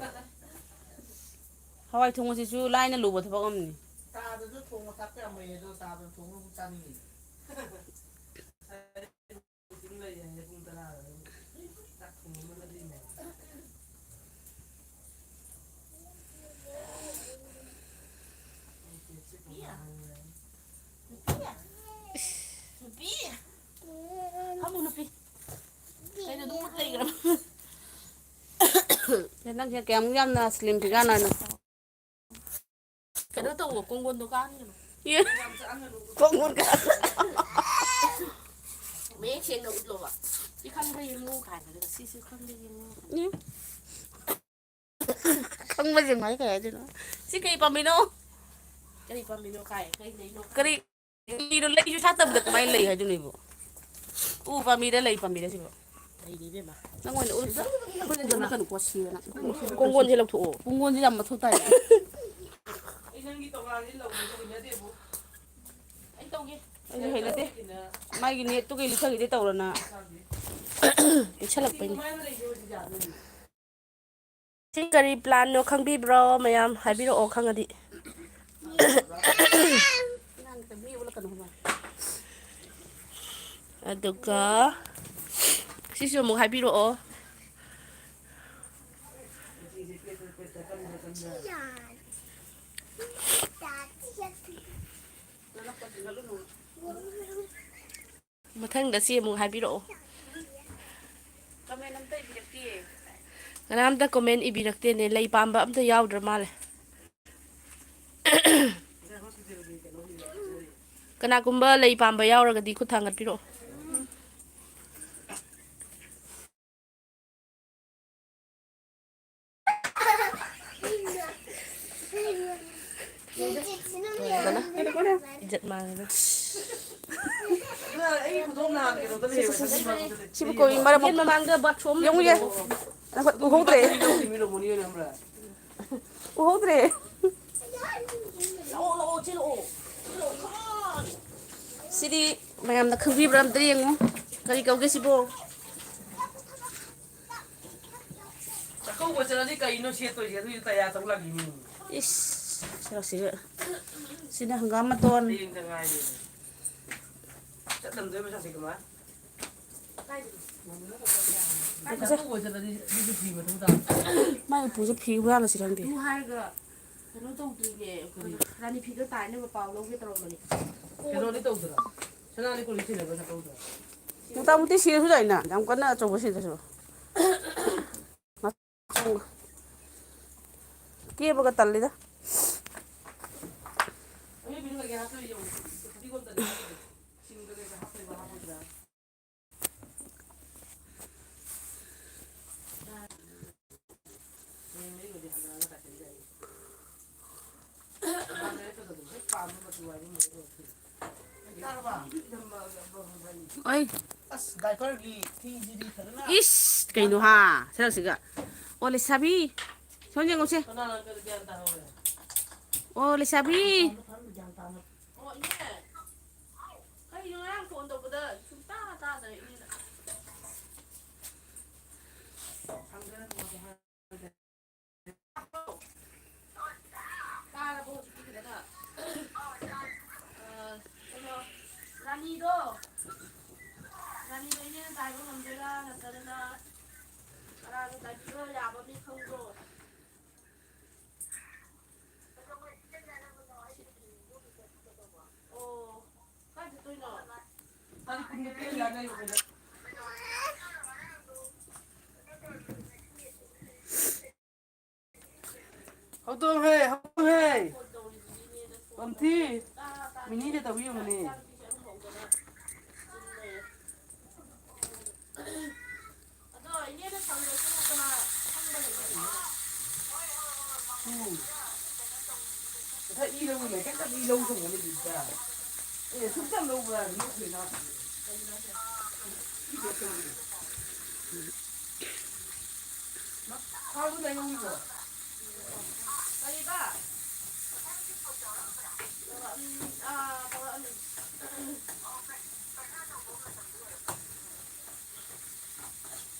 ꯍꯋꯥꯏ ꯊꯣꯡꯕꯁꯤꯁꯨ ꯂꯥꯏꯅ ꯂꯨꯕ ꯊꯕꯛ ꯑꯃꯅꯤ꯫ ꯇꯥꯗꯁꯨ ꯊꯣꯡꯕ ꯊꯥꯛꯄ ꯌꯥꯝ ꯍꯩꯌꯦ, ꯑꯗꯣ ꯇꯥꯗ ꯊꯣꯡꯕ ꯑꯃꯨꯛ ꯆꯥꯅꯤꯡꯉꯤ꯫ ꯃꯤꯇꯤꯡ ꯂꯩ ꯍꯥꯏꯌꯦ ꯄꯨꯡ ꯇꯔꯥꯗ꯫ ꯆꯥꯛ ꯊꯣꯡꯕ ꯑꯃ ꯂꯩꯔꯤꯅꯦ꯫ ꯅꯨꯄꯤ꯫ ꯐꯝꯃꯨ ꯅꯨꯄꯤ꯫ ꯀꯩꯅꯣ ꯑꯗꯨꯝ ꯂꯩꯈ꯭ꯔꯕ? ꯅꯪꯁꯦ ꯀꯌꯥꯃꯨꯛ ꯌꯥꯝꯅ slim figure ꯅꯣ ꯍꯥꯏꯅꯣ? ꯀꯣꯡꯒꯣꯟꯗꯣ ꯀꯥꯟꯒꯅꯨ꯫ ꯑꯦ꯫ ꯀꯣꯡꯒꯣꯟ ꯀꯥꯟ-, ꯃꯌꯦꯛ ꯁꯦꯡꯅ ꯎꯠꯂꯣꯕ꯫ ꯁꯤ ꯈꯪꯕ꯭ꯔꯥ ꯌꯦꯡꯉꯨ ꯀꯥꯏꯅ, ꯑꯗꯨꯒ ꯁꯤꯁꯨ ꯈꯪꯕ꯭ꯔꯥ ꯌꯦꯡꯉꯨ꯫ ꯑꯦ꯫ ꯈꯪꯕꯁꯦ ꯃꯥꯏ ꯀꯩ ꯍꯥꯏꯗꯣꯏꯅꯣ? ꯁꯤ ꯀꯩ ꯄꯥꯝꯃꯤꯅꯣ? ꯀꯔꯤ ꯄꯥꯝꯃꯤꯅꯣ ꯀꯥꯏ? ꯀꯩ ꯂꯩꯅꯣ? ꯀꯔꯤ? ꯀꯔꯤꯅꯣ ꯂꯩꯁꯨ ꯁꯥꯠꯇꯕꯗ ꯀꯃꯥꯏꯅ ꯂꯩ ꯍꯥꯏꯗꯣꯏꯅꯣ ꯏꯕꯣ? ꯎ ꯄꯥꯝꯕꯤꯔ ꯂꯩ ꯄꯥꯝꯕꯤꯔ ꯁꯤꯕꯣ? ꯂꯩꯅꯤ ꯏꯕꯦꯝꯃ꯫ ꯅꯪ ꯑꯣꯏꯅ ꯎꯔꯨꯆꯣ꯫ ꯑꯩꯈꯣꯏꯅ ꯎꯔꯨꯀꯅꯨꯀꯣ, ꯁꯤꯔꯦ ꯅꯪ꯫ ꯀꯣꯡꯒꯣꯟꯁꯦ ꯂꯧꯊꯣꯛꯑꯣ꯫ ꯀꯣꯡꯒꯣꯟꯁꯦ ꯌꯥꯝ ꯃꯊꯧ ꯇꯥꯏ꯫ ꯑꯩ ꯅꯪꯒꯤ ꯇꯧꯔꯛꯑꯗꯤ ꯂꯧꯕꯁꯨ ꯍꯩꯅꯗꯦꯕꯨ꯫ ꯑꯩ ꯇꯧꯒꯦ꯫ ꯑꯩꯁꯨ ꯍꯩꯅꯗꯦ꯫ ꯃꯥꯒꯤ ꯅꯦꯠꯇꯨ ꯀꯩ ꯂꯤꯊꯒꯤꯗꯦ ꯇꯧꯔꯅ꯫ ꯄꯤꯛꯁꯜꯂꯛꯄꯩꯅꯦ꯫ ꯁꯤ ꯀꯔꯤ ꯄ꯭ꯂꯥꯟꯅꯣ ꯈꯪꯕꯤꯕ꯭ꯔꯣ? ꯃꯌꯥꯝ ꯍꯥꯏꯕꯤꯔꯛꯑꯣ ꯈꯪꯉꯗꯤ꯫ ꯑꯗꯨꯒ ꯁꯤꯁꯨ ꯑꯃꯨꯛ ꯍꯥꯏꯕꯤꯔꯛꯑꯣ꯫ ꯃꯊꯪꯗ ꯁꯤ ꯑꯃꯨꯛ ꯍꯥꯏꯕꯤꯔꯛꯑꯣ꯫ ꯀꯃꯦꯟ ꯑꯝꯇ ꯏꯕꯤꯔꯛꯇꯤꯌꯦ꯫ ꯀꯅꯥꯝꯇ ꯀꯣꯃꯦꯟ ꯏꯕꯤꯔꯛꯇꯦꯅꯦ꯫ ꯂꯩ ꯄꯥꯝꯕ ꯑꯝꯇ ꯌꯥꯎꯗ꯭ꯔ ꯃꯥꯜꯂꯦ꯫ ꯀꯅꯥꯒꯨꯝꯕ ꯂꯩ ꯄꯥꯝꯕ ꯌꯥꯎꯔꯒꯗꯤ ꯈꯨꯠ ꯊꯥꯡꯒꯠꯄꯤꯔꯛꯑꯣ꯫ ꯏꯖꯠ ꯃꯥꯡꯉꯦꯗ꯫ ꯁꯤꯕꯨ ꯀꯣꯕꯤ ꯃꯔꯝ ꯌꯦꯟ ꯃꯃꯥꯡꯗ ꯕꯥꯊꯔꯨꯝ ꯌꯦꯡꯉꯨ, ꯌꯦꯡꯉꯨ꯫ ꯂꯩꯕꯗꯣ꯫ ꯎꯍꯧꯗ꯭ꯔꯦ꯫ ꯎꯍꯧꯗ꯭ꯔꯦ꯫ ꯂꯥꯛꯑꯣ, ꯂꯥꯛꯑꯣ, ꯆꯦꯜꯂꯛꯑꯣ꯫ ꯆꯦꯜꯂꯛꯑꯣ, come on꯫ ꯁꯤꯗꯤ ꯃꯌꯥꯝꯅ ꯈꯪꯕꯤꯕ꯭ꯔꯥ ꯑꯝꯇ ꯌꯦꯡꯉꯨ꯫ ꯀꯔꯤ ꯀꯧꯒꯦ ꯁꯤꯕꯣ? ꯆꯥꯛꯀꯧꯕ ꯆꯠꯂꯗꯤ ꯀꯩꯅꯣ ꯁꯦꯠꯇꯣꯏꯁꯦ? ꯑꯗꯨꯏꯁꯨ ꯇꯌꯥ ꯇꯧ ꯂꯥꯛꯏꯅꯤ꯫ ꯏꯁ, ꯁꯛꯁꯤꯒ꯫ ꯁꯤꯅ ꯍꯪꯒꯥꯝ ꯃꯇꯣꯟ꯫ ꯍꯌꯦꯡꯗ ꯉꯥꯏꯔꯦꯅꯦ꯫ ꯆꯠꯂꯝꯗꯣꯏ ꯃꯁꯛꯁꯦ ꯀꯃꯥꯏ? ꯀꯥꯏꯗꯅꯣ? ꯆꯥꯛꯀꯧꯕ ꯆꯠꯂꯗꯤ ꯑꯗꯨꯁꯨ ꯐꯤ ꯃꯊꯧ ꯇꯥꯕ꯫ ꯃꯥꯏ ꯎꯄꯨꯁꯦ ꯐꯤ ꯍꯨꯔꯥꯜꯂꯁꯤꯔ ꯈꯪꯗꯦ꯫ ꯑꯗꯨ ꯍꯥꯏꯔꯒ ꯀꯩꯅꯣ ꯇꯧꯗ꯭ꯔꯤꯅꯦ, ꯑꯩꯈꯣꯏ ꯔꯥꯅꯤ ꯐꯤꯗꯣ ꯇꯥꯏꯅꯕ ꯄꯥꯎ ꯂꯧꯒꯦ ꯇꯧꯔꯝꯕꯅꯤ꯫ ꯀꯩꯅꯣꯗꯤ ꯇꯧꯗ꯭ꯔꯣ? ꯁꯅꯥ ꯂꯤꯛꯀꯣꯟꯗꯤ ꯊꯤꯜꯂꯕ ꯆꯥꯛꯀꯧꯗꯣ? ꯃꯣꯇꯥꯃꯨꯇꯤ ꯁꯤꯔꯁꯨ ꯌꯥꯏꯅ, ꯌꯥꯝ ꯀꯟꯅ ꯑꯆꯧꯕ ꯁꯤꯗ꯭ꯔꯁꯨ꯫ ꯀꯦꯕꯒ ꯇꯜꯂꯤꯗ꯫ ꯑꯣꯏ꯫ ꯑꯁ, diaperꯒꯤ ꯐꯤꯁꯤꯗꯤ ꯐꯖꯅ ꯏꯁ, ꯀꯩꯅꯣ ꯍꯥ? ꯁꯔꯛꯁꯤꯒ꯫ ꯑꯣ, ꯂꯩꯁꯥꯕꯤ꯫ ꯁꯣꯝ ꯌꯦꯡꯉꯨꯁꯦ꯫ ꯀꯅꯥꯅ ꯒ꯭ꯌꯥꯟ ꯇꯥꯍꯧꯔꯦ? ꯑꯣ, ꯂꯩꯁꯥꯕꯤ꯫ ꯑꯣ, ꯏꯅꯦ꯫ ꯀꯩꯅꯣ ꯉꯔꯥꯡ phone ꯇꯧꯕꯗ ꯁꯨꯡꯇꯥ ꯇꯥꯗ꯭ꯔꯦ ꯏꯅꯦꯅ꯫ ꯇꯥꯔꯕꯣ ꯍꯧꯖꯤꯛꯇꯤ ꯐꯖꯅ? ꯑ, ꯀꯩꯅꯣ, ꯔꯥꯅꯤꯗꯣ, ꯔꯥꯅꯤꯗꯣ ꯏꯅꯦꯅ ꯇꯥꯏꯕ ꯉꯝꯗꯣꯏꯔꯥ ꯅꯠꯇ꯭ꯔꯒꯅ ꯀꯅꯥꯅ ꯇꯥꯏꯕꯤꯕ ꯌꯥꯕ ꯃꯤ ꯈꯪꯕ꯭ꯔꯣ? ꯑꯣ, ꯀꯥꯏ ꯆꯠꯇꯣꯏꯅꯣ? ꯇꯥꯔꯤꯛ ꯀꯨꯟꯒ ꯇꯔꯦꯠ ꯌꯥꯅꯤ ꯑꯌꯨꯛ ꯉꯟꯅ꯫ ꯍꯧꯗꯣꯡ ꯍꯦ, ꯍꯧꯗꯣꯡ ꯍꯦ꯫ ꯇꯣꯝꯊꯤ, ꯃꯤꯅꯤꯗ ꯇꯧꯕꯤꯌꯨꯅꯦ꯫ ꯑꯗꯣ ꯏꯅꯦꯅ ꯁꯪꯗ꯭ꯔꯁꯨ ꯀꯅꯥ ꯁꯪꯕ ꯂꯩꯒꯦ? ꯎꯝ꯫ ꯉꯁꯥꯏ ꯏ ꯂꯧꯔꯨꯃꯦ, ꯀꯩꯝꯇ ꯏ ꯂꯧ ꯆꯪꯉ ꯂꯩꯕꯤꯕ꯫ ꯑꯦ, ꯁꯨꯝ ꯆꯪ ꯂꯧꯕ꯭ꯔꯥ? ꯅꯣꯛꯈ꯭ꯔꯦ ꯅꯥ꯫ ꯏ ꯂꯧ ꯆꯪꯉ꯫ ꯃ-, ꯀꯥꯡꯕꯨꯗ ꯌꯧꯔꯤꯕꯣ? ꯀꯔꯤꯕ? ꯇꯧꯔꯛꯑꯝ-, ꯑꯥ, ꯇꯧꯔꯛꯑꯝꯃꯤ꯫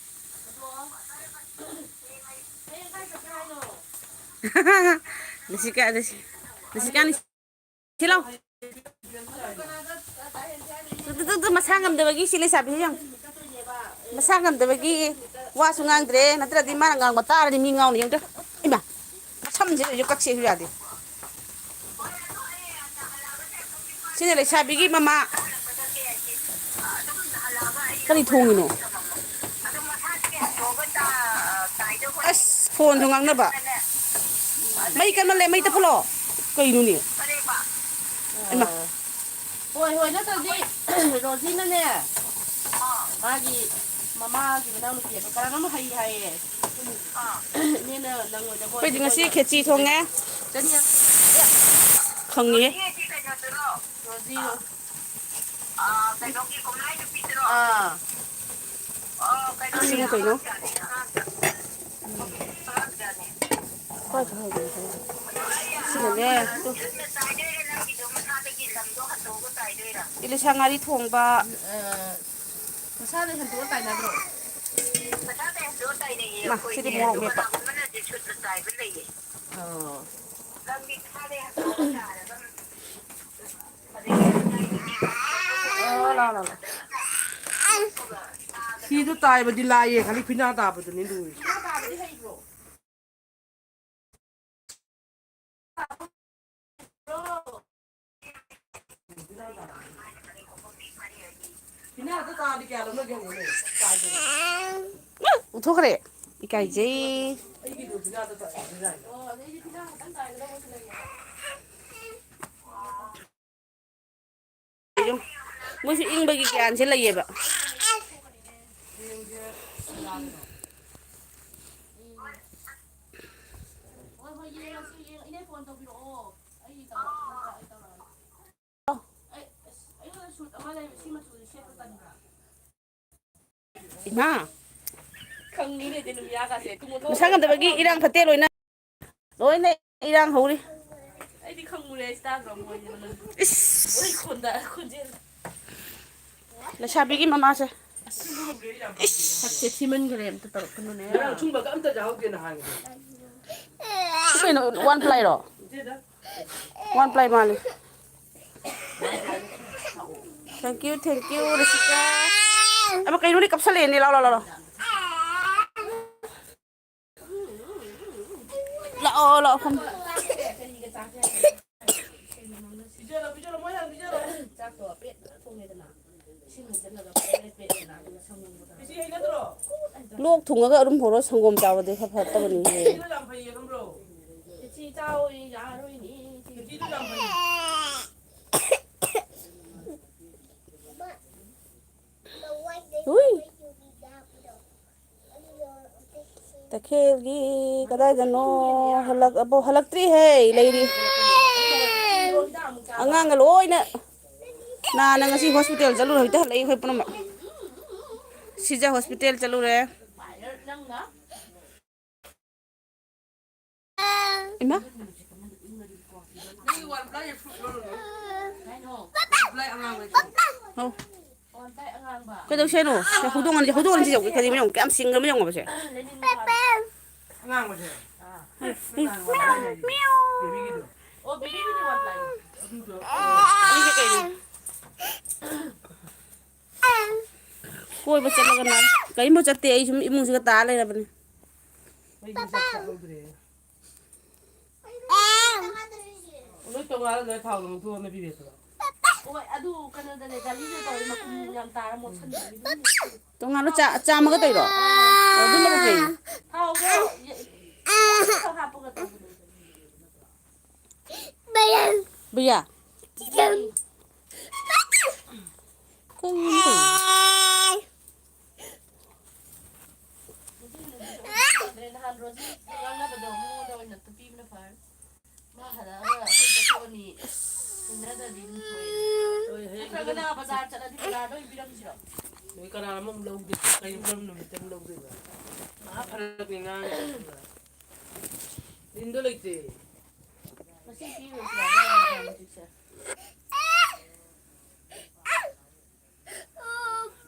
ꯂꯤꯁꯤꯀꯥ, ꯂꯤꯁꯤ-, ꯂꯤꯁꯤꯀꯥ, ꯁꯤ ꯂꯥꯎ꯫ ꯇꯨ, ꯇꯨ, ꯇꯨ, ꯇꯨ, ꯃꯁꯥ ꯉꯝꯗꯕꯒꯤ ꯁꯤ ꯂꯩꯁꯥꯕꯤꯁꯤ ꯌꯦꯡꯉꯨ꯫ ꯃꯁꯥ ꯉꯝꯗꯕꯒꯤ ꯋꯥꯁꯨ ꯉꯥꯡꯗ꯭ꯔꯦ, ꯅꯠꯇ꯭ꯔꯗꯤ ꯃꯥꯅ ꯉꯥꯡꯕ ꯇꯥꯔꯗꯤ ꯃꯤ ꯉꯥꯎꯅꯤ꯫ ꯌꯦꯡꯉꯨ ꯇꯨ꯫ ꯏꯃꯥ, ꯃꯁꯝꯁꯦ ꯍꯧꯖꯤꯛ ꯀꯛꯁꯦꯁꯨ ꯌꯥꯗꯦ꯫ ꯁꯤꯅ ꯂꯩꯁꯥꯕꯤꯒꯤ ꯃꯃꯥ꯫ ꯀꯔꯤ ꯊꯣꯡꯉꯤꯅꯣ? ꯑꯁ, phoneꯁꯨ ꯉꯥꯡꯅꯕ꯫ ꯃꯩ ꯀꯟꯃꯜꯂꯦ, ꯃꯩ ꯇꯞꯐꯜꯂꯣ꯫ ꯀꯩꯅꯣꯅꯦ? ꯏꯃꯥ꯫ ꯑꯥ꯫ ꯍꯣꯏ, ꯍꯣꯏ, ꯅꯠꯇ꯭ꯔꯗꯤ ꯔꯣꯖꯤꯅꯅꯦ, ꯃꯥꯒꯤ ꯃꯃꯥꯒꯤ ꯃꯅꯥꯎꯅꯨꯄꯤ ꯑꯃ ꯀꯔꯝ ꯑꯃ ꯍꯩ ꯍꯥꯏꯌꯦ꯫ ꯏꯅꯦꯅ ꯅꯪꯉꯣꯏꯗꯕ ꯑꯣꯏꯔꯗꯤ ꯑꯩꯈꯣꯏꯗꯤ ꯉꯁꯤ ꯃꯣꯏꯗ ꯈꯦꯆꯤ ꯊꯣꯡꯉꯦ꯫ ꯆꯅꯤ ꯌꯥꯡꯈꯩ꯫ ꯈꯪꯉꯤꯌꯦ꯫ ꯔꯣꯖꯤꯔꯣ꯫ ꯑꯥ꯫ ꯑꯣ, ꯀꯩꯅꯣꯅꯦ, ꯁꯤꯅ ꯀꯩꯅꯣ? ꯑꯉꯥꯡ ꯆꯠ-, ꯑꯉꯥꯡ ꯆꯠ-, ꯎꯝ꯫ ꯑꯉꯥꯡ ꯆꯠꯅꯤ꯫ ꯀꯥꯏ ꯆꯠꯈ꯭ꯔꯒꯦ ꯉꯁꯥꯏ? ꯁꯤꯅꯅꯦ, ꯇꯨ꯫ ꯆꯥꯏꯗꯣꯏꯔꯥ ꯅꯪꯒꯤꯗꯣ ꯃꯁꯥꯗꯒꯤ ꯂꯝꯗꯣ ꯍꯟꯗꯣꯛꯑꯒ ꯆꯥꯏꯗꯣꯏꯔꯥ? ꯏꯂꯤꯁꯥ ꯉꯥꯔꯤ ꯊꯣꯡꯕ꯫ ꯑ, ꯃꯁꯥꯗꯩ ꯍꯟꯗꯣꯛꯑ ꯆꯥꯏꯅꯕ꯭ꯔꯣ? ꯃꯁꯥꯗꯩ ꯍꯟꯗꯣꯛꯑ ꯆꯥꯏꯅꯩꯌꯦ ꯃꯥ, ꯑꯩꯈꯣꯏꯗꯤ꯫ ꯁꯤꯗꯤ ꯃꯣꯔꯣꯛ ꯑꯗꯣ ꯃꯦꯠꯄ꯫ ꯀꯅꯥꯒꯨꯝꯕꯅꯗꯤ ꯁꯨꯠꯇ ꯆꯥꯏꯕ ꯂꯩꯌꯦ꯫ ꯑꯣ꯫ ꯂꯝꯗꯤ ꯃꯁꯥꯗꯩ ꯍꯟꯗꯣꯛꯑꯒ ꯆꯥꯔꯒ ꯑꯣ, ꯂꯥꯎ, ꯂꯥꯎ, ꯂꯥꯎ꯫ ꯁꯤꯗ ꯇꯥꯏꯕꯗꯤ ꯂꯥꯏꯌꯦ, ꯈꯥꯂꯤ ꯐꯤꯅꯥ ꯇꯥꯕꯗꯨꯅꯤ ꯂꯨꯔꯤꯁꯦ꯫ ꯐꯤꯅꯥꯗ ꯇꯥꯔꯗꯤ ꯀꯌꯥ ꯂꯧꯅꯒꯦ ꯍꯪꯉꯨꯅꯦ꯫ ꯎꯊꯣꯛꯈ꯭ꯔꯦ꯫ ꯏꯀꯥꯏꯖꯩ꯫ ꯑꯩꯒꯤꯗꯣ ꯐꯤꯅꯥꯗ ꯇꯥꯏ, ꯐꯤꯅꯥꯗ꯫ ꯃꯣꯏꯁꯨ ꯏꯪꯕꯒꯤ ꯒ꯭ꯌꯥꯟꯁꯦ ꯂꯩꯌꯦꯕ꯫ ꯏꯃꯥ꯫ ꯈꯪꯉꯤꯅꯦ, ꯗꯦꯅꯨꯃꯤꯌꯥꯒꯁꯦ꯫ ꯃꯁꯥ ꯉꯝꯗꯕꯒꯤ ꯏꯔꯥꯡ ꯐꯠꯇꯦ ꯂꯣꯏꯅ꯫ ꯂꯣꯏꯅ ꯏꯔꯥꯡ ꯍꯧꯔꯤ꯫ ꯑꯩꯗꯤ ꯈꯪꯉꯨꯔꯦ, ꯑꯩ ꯇꯥꯗ꯭ꯔꯣ ꯃꯣꯏꯅ ꯃꯅꯨꯡ-, ꯏꯁ꯫ ꯃꯣꯏ ꯈꯣꯟꯗ-, ꯈꯣꯟꯖꯦꯜ꯫ ꯂꯩꯁꯥꯕꯤꯒꯤ ꯃꯃꯥꯁꯦ꯫ ꯏꯁ꯫ ꯁꯛꯁꯦ ꯊꯤꯃꯟꯈ꯭ꯔꯦ, ꯑꯝꯇ ꯇꯧꯔꯛꯀꯅꯨꯅꯦ꯫ ꯉꯔꯥꯡ ꯁꯨꯝꯕꯒ ꯑꯝꯇ ꯌꯥꯎꯍꯧꯗꯦ ꯅꯍꯥꯟꯒꯤꯗꯤ꯫ ꯁꯤ ꯀꯩꯅꯣ, ꯋꯥꯟ ꯄ꯭ꯂꯥꯏꯔꯣ? ꯅꯠꯇꯦꯗ꯫ ꯋꯥꯟ ꯄ꯭ꯂꯥꯏ ꯃꯥꯜꯂꯤ꯫ Thank you, thank you, ꯔꯤꯁꯤꯀꯥ꯫ ꯑꯃ ꯀꯩꯅꯣꯅꯦ ꯀꯞꯁꯜꯂꯛꯑꯦꯅꯦ, ꯂꯥꯎ, ꯂꯥꯎ, ꯂꯥꯎ, ꯂꯥꯎ꯫ ꯂꯥꯛꯑꯣ, ꯂꯥꯛꯑꯣ, ꯐꯝ꯫ ꯂꯣꯛ ꯊꯨꯡꯉꯒ ꯑꯔꯨꯝ ꯍꯧꯔ ꯁꯪꯒꯣꯝ ꯆꯥꯕꯗꯤ ꯈꯔ ꯐꯠꯇꯕꯅꯤꯍꯦ꯫ ꯏꯆꯦ ꯆꯥꯎ, ꯌꯥꯔꯣꯏꯅꯦ, ꯏꯆꯦ꯫ ꯍꯨꯏ꯫ ꯇꯈꯦꯜꯒꯤ ꯀꯗꯥꯏꯗꯅꯣ ꯍꯜꯂꯛ-, ꯑꯕꯣ, ꯍꯜꯂꯛꯇ꯭ꯔꯤꯍꯦ, ꯂꯩꯔꯤ꯫ ꯑꯉꯥꯡꯒ ꯂꯣꯏꯅ ꯅꯥꯅ ꯉꯁꯤ ꯍꯣꯁꯄꯤꯇꯥꯜ ꯆꯠꯂꯨꯔꯦ, ꯍꯧꯖꯤꯛꯇ ꯍꯜꯂꯛꯏ ꯑꯩꯈꯣꯏ ꯄꯨꯝꯅꯃꯛ꯫ ꯁꯤꯖ ꯍꯣꯁꯄꯤꯇꯥꯜ ꯆꯠꯂꯨꯔꯦ꯫ ꯏꯃꯥ꯫ ꯍꯥꯎ꯫ ꯀꯩꯗꯧꯁꯦ ꯍꯥꯏꯅꯣ? ꯁꯦ, ꯍꯧꯗꯣꯡ ꯑꯅꯤ, ꯍꯧꯗꯣꯡ ꯑꯅꯤꯁꯦ ꯌꯦꯡꯉꯨ, ꯀꯔꯤꯅꯣ ꯌꯦꯡꯉꯨ, ꯀꯌꯥꯝ ꯁꯤꯡꯈ꯭ꯔꯕꯅꯣ ꯌꯦꯡꯉꯣꯕꯁꯦ꯫ ꯑꯉꯥꯡꯕꯁꯦ? ꯎꯝ꯫ ꯑꯣ, ꯕꯦꯕꯤꯒꯤꯅꯦ ꯋꯥꯟ ꯄ꯭ꯂꯥꯏ꯫ ꯑꯗꯨꯗꯣ꯫ ꯑꯅꯤꯁꯦ ꯀꯩꯅꯣ? ꯀꯣꯏꯕ ꯆꯠꯂꯒꯅ ꯀꯔꯤꯝꯐꯥꯎ ꯆꯠꯇꯦ, ꯑꯩ ꯁꯨꯝ ꯏꯃꯨꯡꯁꯤꯒ ꯇꯥ ꯂꯩꯔꯕꯅꯤ꯫ ꯃꯩꯁꯨ ꯆꯠ ꯆꯠꯍꯧꯗ꯭ꯔꯦ꯫ ꯂꯣꯏ ꯇꯣꯉꯥꯟꯅ ꯊꯥꯎ ꯂꯧꯊꯣꯛꯑ ꯄꯤꯔꯦꯗꯅ꯫ ꯍꯣꯏ, ꯑꯗꯨ ꯀꯩꯅꯣꯗꯅꯦ, ꯒꯥꯔꯤꯗ ꯇꯧꯔꯦ, ꯃꯈꯨꯝ ꯌꯥꯝ ꯇꯥꯔ ꯃꯣꯠꯁꯟꯕꯒꯤ꯫ ꯇꯣꯉꯥꯟꯅ ꯆꯥ-, ꯆꯥꯝꯃꯒ ꯇꯧꯔꯤꯔꯣ? ꯑꯣ, ꯑꯗꯨꯅꯕꯨ ꯐꯩ꯫ ꯊꯥꯎꯗꯣ ꯌꯦ-, ꯈꯔ ꯍꯥꯞꯄꯒ ꯇꯧꯕꯅꯦ꯫ ꯕꯤꯌꯥ꯫ ꯀꯩꯅꯣ ꯇꯧꯔꯤꯁꯦ? ꯅꯍꯥꯟ ꯔꯣꯖꯤ ꯉꯥꯡꯅꯕꯗꯣ ꯃꯉꯣꯟꯗ ꯑꯣꯏꯅ ꯄꯤꯕꯅ ꯐꯔꯦ꯫ ꯃꯥ ꯍꯜꯂꯛꯑꯒ ꯑꯩꯈꯣꯏ ꯆꯠꯊꯣꯛꯑꯅꯤ꯫ ꯊꯦꯡꯅꯗ꯭ꯔꯗꯤ ꯑꯗꯨꯝ ꯊꯣꯛꯑꯦ꯫ ꯍꯣꯏ, ꯍꯌꯦꯡ ꯅꯠꯇ꯭ꯔꯒꯅ ꯕꯖꯥꯔ ꯆꯠꯂꯗꯤ ꯕꯖꯥꯔꯗ ꯑꯣꯏꯅ ꯄꯤꯔꯝꯁꯤꯔꯣ? ꯅꯣꯏ ꯀꯅꯥꯅꯣ ꯑꯃꯨꯛ ꯂꯧꯗꯣꯏ? ꯀꯔꯤ, ꯀꯔꯝꯕ ꯅꯨꯃꯤꯠꯇ ꯑꯃꯨꯛ ꯂꯧꯗꯣꯏꯕ? ꯃꯍꯥ ꯐꯔꯛꯅꯤ ꯉꯥꯡꯉꯤꯁꯦ꯫ ꯂꯤꯟꯗꯣ ꯂꯩꯇꯦ꯫ ꯉꯁꯤ ꯄꯤꯔꯨꯔꯁꯤꯔ? ꯍꯧꯖꯤꯛꯁꯦ꯫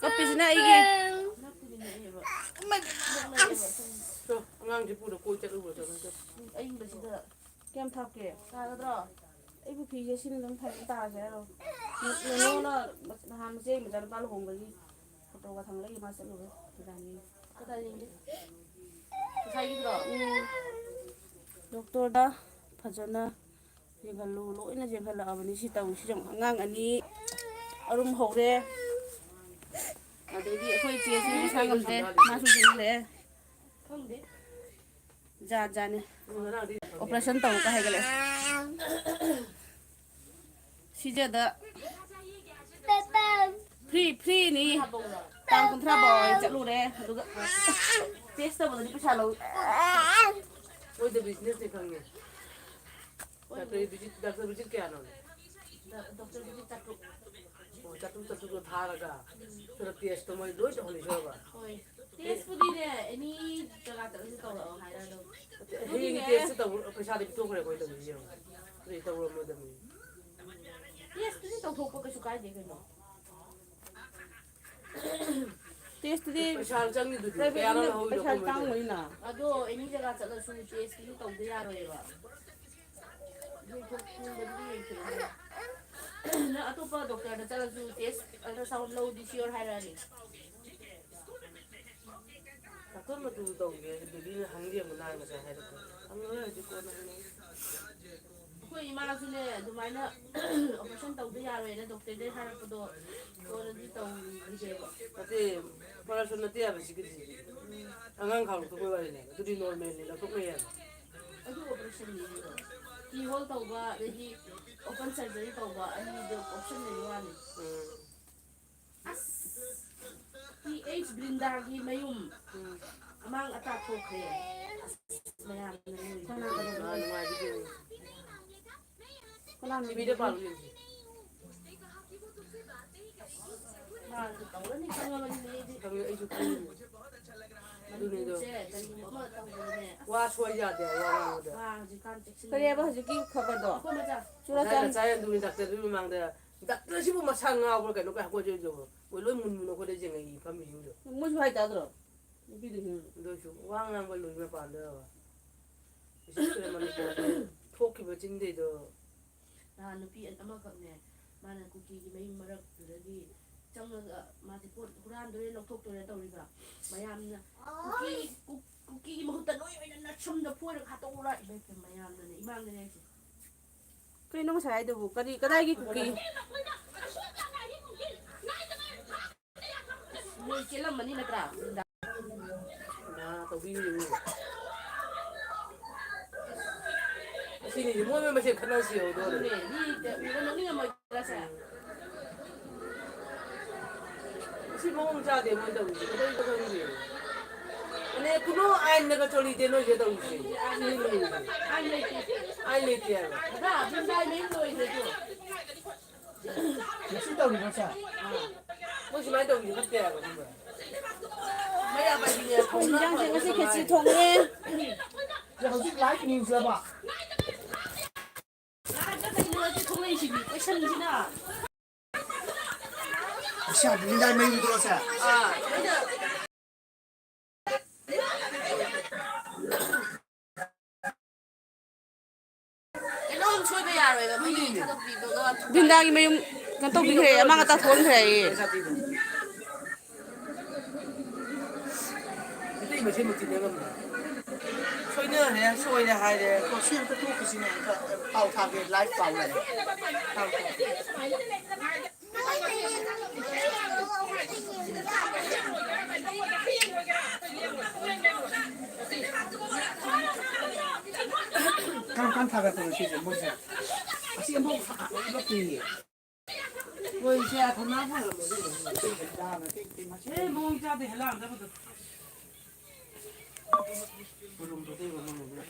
ꯀꯞꯄꯤꯁꯤꯅ ꯑꯩꯒꯤ꯫ ꯇꯣ, ꯑꯉꯥꯡꯁꯦ ꯄꯨꯔ ꯀꯣꯏ ꯆꯠꯂꯨꯔꯣ, ꯆꯠꯂꯨꯔꯣ, ꯆꯠꯂꯨꯔꯣ꯫ ꯑꯌꯤꯡꯕꯁꯤꯗ ꯀꯌꯥꯝ ꯊꯥꯛꯀꯦ? ꯊꯥꯒꯗ꯭ꯔꯣ? ꯑꯩꯕꯨ ꯐꯤꯁꯦ ꯁꯤꯅ ꯑꯗꯨꯝ ꯊꯝ ꯇꯥꯔꯁꯦ ꯍꯥꯏꯔꯣ? ꯅ-, ꯅꯅꯥꯎꯅ ꯅꯍꯥꯟ ꯃꯆꯦ ꯃꯆꯥꯅꯨꯄꯥ ꯂꯨꯍꯣꯡꯕꯒꯤ ꯐꯣꯇꯣꯒ ꯊꯥꯡꯒꯠꯂꯛꯏ, ꯃꯥ ꯆꯠꯂꯨꯔꯦ ꯗꯨꯀꯥꯟꯒꯤ꯫ ꯀꯗꯥꯏ ꯌꯦꯡꯒꯦ? ꯉꯁꯥꯏꯒꯤꯗꯨꯔꯣ? ꯎꯝ꯫ ꯗꯣꯛꯇꯔꯗ ꯐꯖꯅ ꯌꯦꯡꯍꯜꯂꯨ, ꯂꯣꯏꯅ ꯌꯦꯡꯍꯜꯂꯛꯑꯕꯅꯤ꯫ ꯁꯤ ꯇꯧꯔꯤꯁꯤ ꯌꯦꯡꯉꯨ, ꯑꯉꯥꯡ ꯑꯅꯤ ꯑꯔꯨꯝ ꯍꯧꯔꯦ, ꯑꯗꯩꯗꯤ ꯑꯩꯈꯣꯏ ꯏꯆꯦꯁꯨ ꯃꯁꯥ ꯉꯝꯗ꯭ꯔꯦ, ꯃꯥꯁꯨ ꯌꯦꯡꯍꯜꯂꯛꯑꯦ꯫ ꯈꯪꯗꯦ꯫ ꯖꯥꯠ ꯖꯥꯠꯅꯤ꯫ ꯑꯣꯄꯔꯦꯁꯟ ꯇꯧꯔꯒ ꯍꯥꯏꯒꯠꯂꯛꯑꯦ꯫ ꯁꯤꯖꯗ ꯐ꯭ꯔꯤ, ꯐ꯭ꯔꯤꯅꯤ꯫ ꯇꯥꯡ ꯀꯨꯟꯊ꯭ꯔꯥ ꯐꯥꯎ ꯑꯩ ꯆꯠꯂꯨꯔꯦ, ꯑꯗꯨꯒ ꯇꯦꯁ ꯇꯧꯕꯗꯗꯤ ꯄꯩꯁꯥ ꯂꯧ꯫ ꯃꯣꯏꯗ ꯕꯤꯖꯤꯅꯦꯁꯅꯤ ꯈꯪꯉꯦ꯫ ꯗꯥꯛꯇꯔ ꯚꯤꯖꯤꯠ, ꯗꯥꯛꯇꯔ ꯚꯤꯖꯤꯠ ꯀꯌꯥꯅꯣ? ꯗ-, ꯗꯣꯛꯇꯔ ꯚꯤꯖꯤꯠ ꯆꯥꯇ꯭ꯔꯨꯛ꯫ ꯑꯣ, ꯆꯥꯇ꯭ꯔꯨꯛ, ꯆꯥꯇ꯭ꯔꯨꯛꯇꯣ ꯊꯥꯔꯒ, ꯎꯝ꯫ ꯑꯗꯨꯒ ꯇꯦꯁꯇꯣ ꯃꯣꯏ ꯂꯣꯏ ꯇꯧꯍꯜꯂꯤꯁꯦꯕ? ꯍꯣꯏ꯫ ꯇꯦꯁꯄꯨꯗꯤꯅꯦ, ꯑꯦꯅꯤ ꯖꯒꯥ ꯆꯠꯂꯁꯨ ꯇꯧꯔꯛꯑꯣ ꯍꯥꯏꯔ ꯑꯗꯨꯝ꯫ ꯅꯠꯇꯦ, ꯍꯌꯦꯡꯒꯤ ꯑꯗꯨꯒꯤꯅꯦ꯫ ꯇꯦꯁꯇꯨ ꯇꯧ-, ꯄꯩꯁꯥꯗꯤ ꯄꯤꯊꯣꯛꯈ꯭ꯔꯦ ꯑꯩꯈꯣꯏ ꯇꯧꯔꯤꯁꯦ ꯌꯦꯡꯉꯣ꯫ ꯑꯗꯨꯗꯤ ꯇꯧꯔꯝꯃꯣꯏꯗꯕꯅꯤ꯫ ꯇꯦꯁꯄꯨꯗꯤ ꯇꯧꯊꯣꯛꯄ ꯀꯩꯁꯨ ꯀꯥꯏꯗꯦ ꯀꯩꯅꯣ꯫ ꯇꯦꯁꯇꯨꯗꯤ ꯄꯩꯁꯥ ꯆꯪꯉꯤꯗꯨꯗꯤ, ꯄ꯭ꯔꯥꯏꯚꯦꯠꯅꯤꯅ ꯀꯌꯥꯅꯣ ꯂꯧꯍꯧꯔꯤꯗꯣ ꯄꯩꯁꯥ ꯑꯩꯈꯣꯏ ꯃꯣꯏꯗ? ꯇꯥꯡꯕꯅꯤꯅ꯫ ꯑꯗꯣ ꯑꯦꯅꯤ ꯖꯒꯥ ꯆꯠꯂꯁꯨ ꯇꯦꯁꯇꯨꯗꯤ ꯇꯧꯗ ꯌꯥꯔꯣꯏꯕ꯫ ꯌꯦꯡꯊꯣꯛ-, ꯌꯦꯡꯊꯣꯛꯄꯗꯤ ꯌꯦꯡꯊꯣꯛꯑꯦ꯫ ꯅꯪ ꯑꯇꯣꯞꯄ ꯗꯣꯛꯇꯔꯗ ꯆꯠꯂꯁꯨ ꯇꯦꯁ, ꯑꯜꯇ꯭ꯔꯥꯁꯥꯎꯟ ꯂꯧꯗꯤ ꯁꯤꯌꯣꯔ ꯍꯥꯏꯔꯛꯑꯅꯤ꯫ ꯗꯥꯛꯇꯔ ꯃꯇꯨ ꯇꯧꯒꯦ, ꯕꯦꯕꯤꯅ ꯍꯪ ꯌꯦꯡꯉꯨ ꯅꯥꯏ ꯉꯁꯥꯏ ꯍꯥꯏꯔꯛꯄ꯫ ꯍꯪꯉꯔꯣꯏ ꯍꯧꯖꯤꯛ ꯀꯣꯟꯅ ꯍꯪꯉꯒꯦ꯫ ꯑꯩꯈꯣꯏ ꯏꯃꯥꯁꯨꯅꯦ ꯑꯗꯨꯃꯥꯏꯅ ꯑꯣꯄꯔꯦꯁꯟ ꯇꯧꯗ ꯌꯥꯔꯣꯏꯅ ꯗꯣꯛꯇꯔꯗꯩ ꯍꯥꯏꯔꯛꯄꯗꯣ ꯀꯣꯟꯅꯗꯤ ꯇꯧꯈꯤꯗꯦꯕ꯫ ꯅꯠꯇꯦ, ꯑꯣꯄꯔꯦꯁꯟ ꯅꯠꯇꯦ ꯍꯥꯏꯕ ꯁꯤꯒꯤꯗꯤ꯫ ꯑꯉꯥꯡ ꯈꯥꯎ ꯂꯧꯊꯣꯛꯄꯩ ꯋꯥꯔꯤꯅꯦ꯫ ꯑꯗꯨꯗꯤ ꯅꯣꯔꯃꯦꯜꯅꯤ, ꯂꯧꯊꯣꯛꯅꯩ ꯍꯥꯏꯕ꯫ ꯑꯗꯨ ꯑꯣꯄꯔꯦꯁꯟꯅꯤ ꯑꯗꯨꯗꯣ꯫ ꯀꯤ ꯍꯣꯜ ꯇꯧꯕ, ꯑꯗꯩꯗꯤ ꯑꯣꯄꯟ ꯁꯔꯖꯔꯤ ꯇꯧꯕ ꯑꯅꯤꯗꯣ ꯑꯣꯞꯁꯟ ꯂꯩꯕ ꯋꯥꯅꯤ꯫ ꯎꯝ꯫ ꯑꯁ! ꯇꯤ ꯑꯩꯆ ꯕ꯭ꯔꯤꯟꯗꯥꯒꯤ ꯃꯌꯨꯝ꯫ ꯎꯝ꯫ ꯑꯃꯥꯡ ꯑꯇꯥ ꯊꯣꯛꯈ꯭ꯔꯦ꯫ ꯑꯁ, ꯃꯌꯥꯝꯅ ꯅꯣꯏ꯫ ꯀꯅꯥ ꯀꯅꯥ? ꯃꯥ ꯅꯨꯡꯉꯥꯏꯕꯤꯗꯦ꯫ ꯀꯅꯥ ꯇꯤꯚꯤꯗ ꯅꯨꯡꯉꯥꯏꯕꯤꯗꯦ? ꯄꯥꯜꯂꯨ ꯌꯦꯡꯁꯤ꯫ ꯃꯥꯁꯨ ꯇꯧꯔꯅꯤ ꯈꯪꯉꯕꯅꯤꯅꯦ ꯑꯩꯗꯤ꯫ ꯈꯪꯉꯦ, ꯑꯩꯁꯨ ꯈꯪꯉꯤꯅꯦ꯫ ꯑꯗꯨꯅꯤꯗꯣ꯫ ꯃꯅꯤꯄꯨꯔꯁꯦ ꯀꯔꯤꯒꯨꯝꯕ ꯑꯃ ꯇꯧꯕꯗꯅꯦ꯫ ꯋꯥ ꯁꯣꯏ ꯌꯥꯗꯦ ꯍꯥꯏꯕ ꯋꯥ ꯉꯥꯡꯕꯗ꯫ ꯃꯥ ꯍꯧꯖꯤꯛꯀꯥꯟ ꯆꯦꯛꯁꯤꯟꯅ ꯀꯔꯤ ꯍꯥꯏꯕ ꯍꯧꯖꯤꯛꯀꯤ ꯈꯕꯔꯗꯣ? ꯑꯩꯈꯣꯏ ꯃꯆꯥ꯫ ꯉꯁꯥꯏ ꯆꯨꯔꯥꯆꯥꯟ- ꯅꯆꯥ ꯌꯥꯝꯗꯨꯅꯤ ꯗꯥꯛꯇꯔꯗꯨꯒꯤ ꯃꯃꯥꯡꯗ, "ꯗꯥꯛꯇꯔꯁꯤꯕꯨ ꯃꯁꯥ ꯉꯥꯎꯕ꯭ꯔꯥ ꯀꯩꯅꯣ?" ꯀꯥꯏ ꯍꯥꯏ ꯍꯥꯏꯖꯕ꯫ ꯃꯣꯏ ꯂꯣꯏ ꯃꯨꯟ ꯃꯨꯟꯅ ꯑꯩꯈꯣꯏꯗ ꯌꯦꯡꯉꯛꯏ ꯐꯝꯃꯤꯁꯤꯡꯗꯣ꯫ ꯃꯣꯏꯁꯨ ꯍꯥꯏꯇꯥꯗ꯭ꯔꯣ? ꯅꯨꯄꯤꯗꯨꯁꯨ꯫ ꯑꯗꯨ ꯑꯣꯏꯁꯨ ꯋꯥ ꯉꯥꯡꯕ ꯂꯣꯏ ꯃꯄꯥꯟꯗ꯫ ꯏꯁ, ꯃꯅꯤꯄꯨꯔꯗ ꯊꯣꯛꯈꯤꯕ ꯆꯤꯟꯗꯩꯗꯣ꯫ ꯅꯍꯥꯟ ꯅꯨꯄꯤ ꯑꯃꯈꯛꯅꯦ, ꯃꯥꯅ ꯀꯨꯀꯤꯒꯤ ꯃꯌꯨꯝ ꯃꯔꯛꯇꯨꯗꯒꯤ ꯆꯪꯉꯒ ꯃꯥꯁꯦ ꯄꯣꯠ ꯍꯨꯔꯥꯟꯗꯣꯏꯔ ꯂꯧꯊꯣꯛꯇꯣꯏꯔ ꯇꯧꯔꯤꯕ꯫ ꯃꯌꯥꯝꯅ, "ꯀꯨꯀꯤ, ꯀꯨ-, ꯀꯨꯀꯤꯒꯤ ꯃꯍꯨꯠꯇ ꯅꯣꯏ ꯑꯣꯏꯅ ꯅꯁꯝꯗ ꯐꯣꯏꯔꯒ ꯍꯥꯠꯇꯣꯛꯎꯔꯥ?" ꯏꯃꯥꯏ ꯄꯦꯝꯃ, ꯃꯌꯥꯝꯅꯅꯦ, ꯏꯃꯥꯡꯗꯅꯦ ꯍꯥꯏꯁꯦ꯫ ꯀꯩꯅꯣ ꯉꯁꯥꯏ ꯍꯥꯏꯗꯨꯕꯨ? ꯀꯔꯤ, ꯀꯗꯥꯏꯒꯤ ꯀꯨꯀꯤ? ꯃꯣꯏ ꯆꯦꯜꯂꯝꯃꯅꯤ ꯅꯠꯇ꯭ꯔꯥ? ꯅꯥ ꯇꯧꯕꯤꯔꯤꯅꯤ꯫ ꯑꯁꯤꯅꯤꯁꯦ ꯃꯣꯏ ꯃꯣꯏ ꯃꯁꯦꯟ ꯈꯠꯅꯁꯤ ꯌꯦꯡꯉꯨꯗꯣ꯫ ꯑꯗꯨꯅꯦ, ꯃꯤ ꯎꯔ ꯅꯣꯛꯅꯤꯡꯉꯝꯃꯣꯏꯗ꯭ꯔꯥ ꯁꯦ? ꯎꯝ꯫ ꯃꯑꯣꯡ ꯆꯥꯗꯦ ꯃꯣꯏ ꯇꯧꯔꯤꯁꯦ, ꯀꯩꯗꯧꯔꯤꯅꯣ ꯈꯪꯗꯦ꯫ ꯑꯅꯦ ꯀꯨꯅꯣ ꯑꯥꯏꯟꯅꯒ ꯆꯣꯂꯤꯗꯦ ꯅꯣꯏꯁꯦ ꯇꯧꯔꯤꯁꯦ꯫ ꯑꯥꯏꯟ ꯂꯩꯇꯦ ꯍꯥꯏꯕ꯫ ꯑꯗꯥ ꯑꯗꯨꯝ ꯂꯥꯏ ꯃꯌꯨꯝ ꯂꯣꯏꯔꯦ ꯑꯗꯣ꯫ ꯉꯁꯤ ꯇꯧꯔꯤꯔꯣ ꯁꯦ? ꯃꯣꯏ ꯁꯨꯃꯥꯏꯅ ꯇꯧꯔꯤꯁꯦ ꯐꯠꯇꯦ ꯍꯥꯏꯕ, ꯈꯪꯕ꯭ꯔꯥ? ꯃꯩ ꯑꯃ ꯑꯅꯤ ꯑꯩꯈꯣꯏ ꯏꯟꯖꯥꯡꯁꯦ ꯉꯁꯤ ꯈꯦꯆꯤ ꯊꯣꯡꯉꯦ꯫ ꯁꯤꯗ ꯍꯧꯖꯤꯛ live news ꯂꯕ? ꯂꯥꯏꯞꯇ ꯀꯩꯅꯣ ꯑꯁꯤ ꯊꯣꯛꯂꯛꯏꯁꯤꯗꯤ, ꯀꯣꯏꯁꯟꯁꯤꯅ꯫ ꯑꯁꯤ ꯌꯥꯝ ꯅꯤꯡꯗꯥꯏ ꯃꯌꯨꯝꯗꯣ ꯁꯦ? ꯑꯥ, ꯂꯣꯏꯅ꯫ ꯀꯩꯅꯣꯝ ꯁꯣꯏꯕ ꯌꯥꯔꯣꯏꯕ, ꯃꯩ ꯊꯥꯗꯣꯛꯄꯤꯕꯒ ꯕꯤꯟꯗꯥꯒꯤ ꯃꯌꯨꯝ ꯀꯩꯅꯣ ꯇꯧꯕꯤꯈ꯭ꯔꯦ, ꯑꯃ ꯉꯥꯛꯇ ꯊꯣꯛꯍꯟꯈ꯭ꯔꯦ ꯍꯥꯏꯌꯦ꯫ ꯃꯩꯇꯩ ꯃꯁꯦꯟ ꯃꯆꯤꯟ ꯊꯤꯅꯒꯅꯨ꯫ ꯁꯣꯏꯅꯔꯦ, ꯁꯣꯏꯔꯦ ꯍꯥꯏꯔꯦ꯫ ꯁꯤ ꯑꯝꯇ ꯇꯣꯛꯈꯤꯁꯤꯅꯦ, ꯑꯝꯇ ꯄꯥꯎ ꯊꯥꯒꯦ, live ꯄꯥꯎ ꯂꯩ꯫ ꯄꯥꯎ ꯊꯥꯒꯦ꯫ ꯀꯔꯝ ꯀꯥꯟ ꯊꯥꯒꯠꯄꯅꯣ ꯁꯤꯁꯦ ꯃꯣꯏꯁꯦ? ꯑꯁꯤ ꯑꯃꯨꯛ ꯍꯥꯞꯄꯛꯇꯦꯌꯦ꯫ ꯃꯣꯏꯁꯦ ꯊꯝꯅꯥ ꯐꯔꯕꯅꯦ꯫ ꯑꯦ, ꯃꯑꯣꯡ ꯆꯥꯗꯦ, ꯍꯦꯂꯥ ꯑꯝꯇꯕꯨ꯫ ꯃꯔꯨꯝꯗꯣ ꯑꯇꯩ ꯃꯔꯨꯝꯗꯣ꯫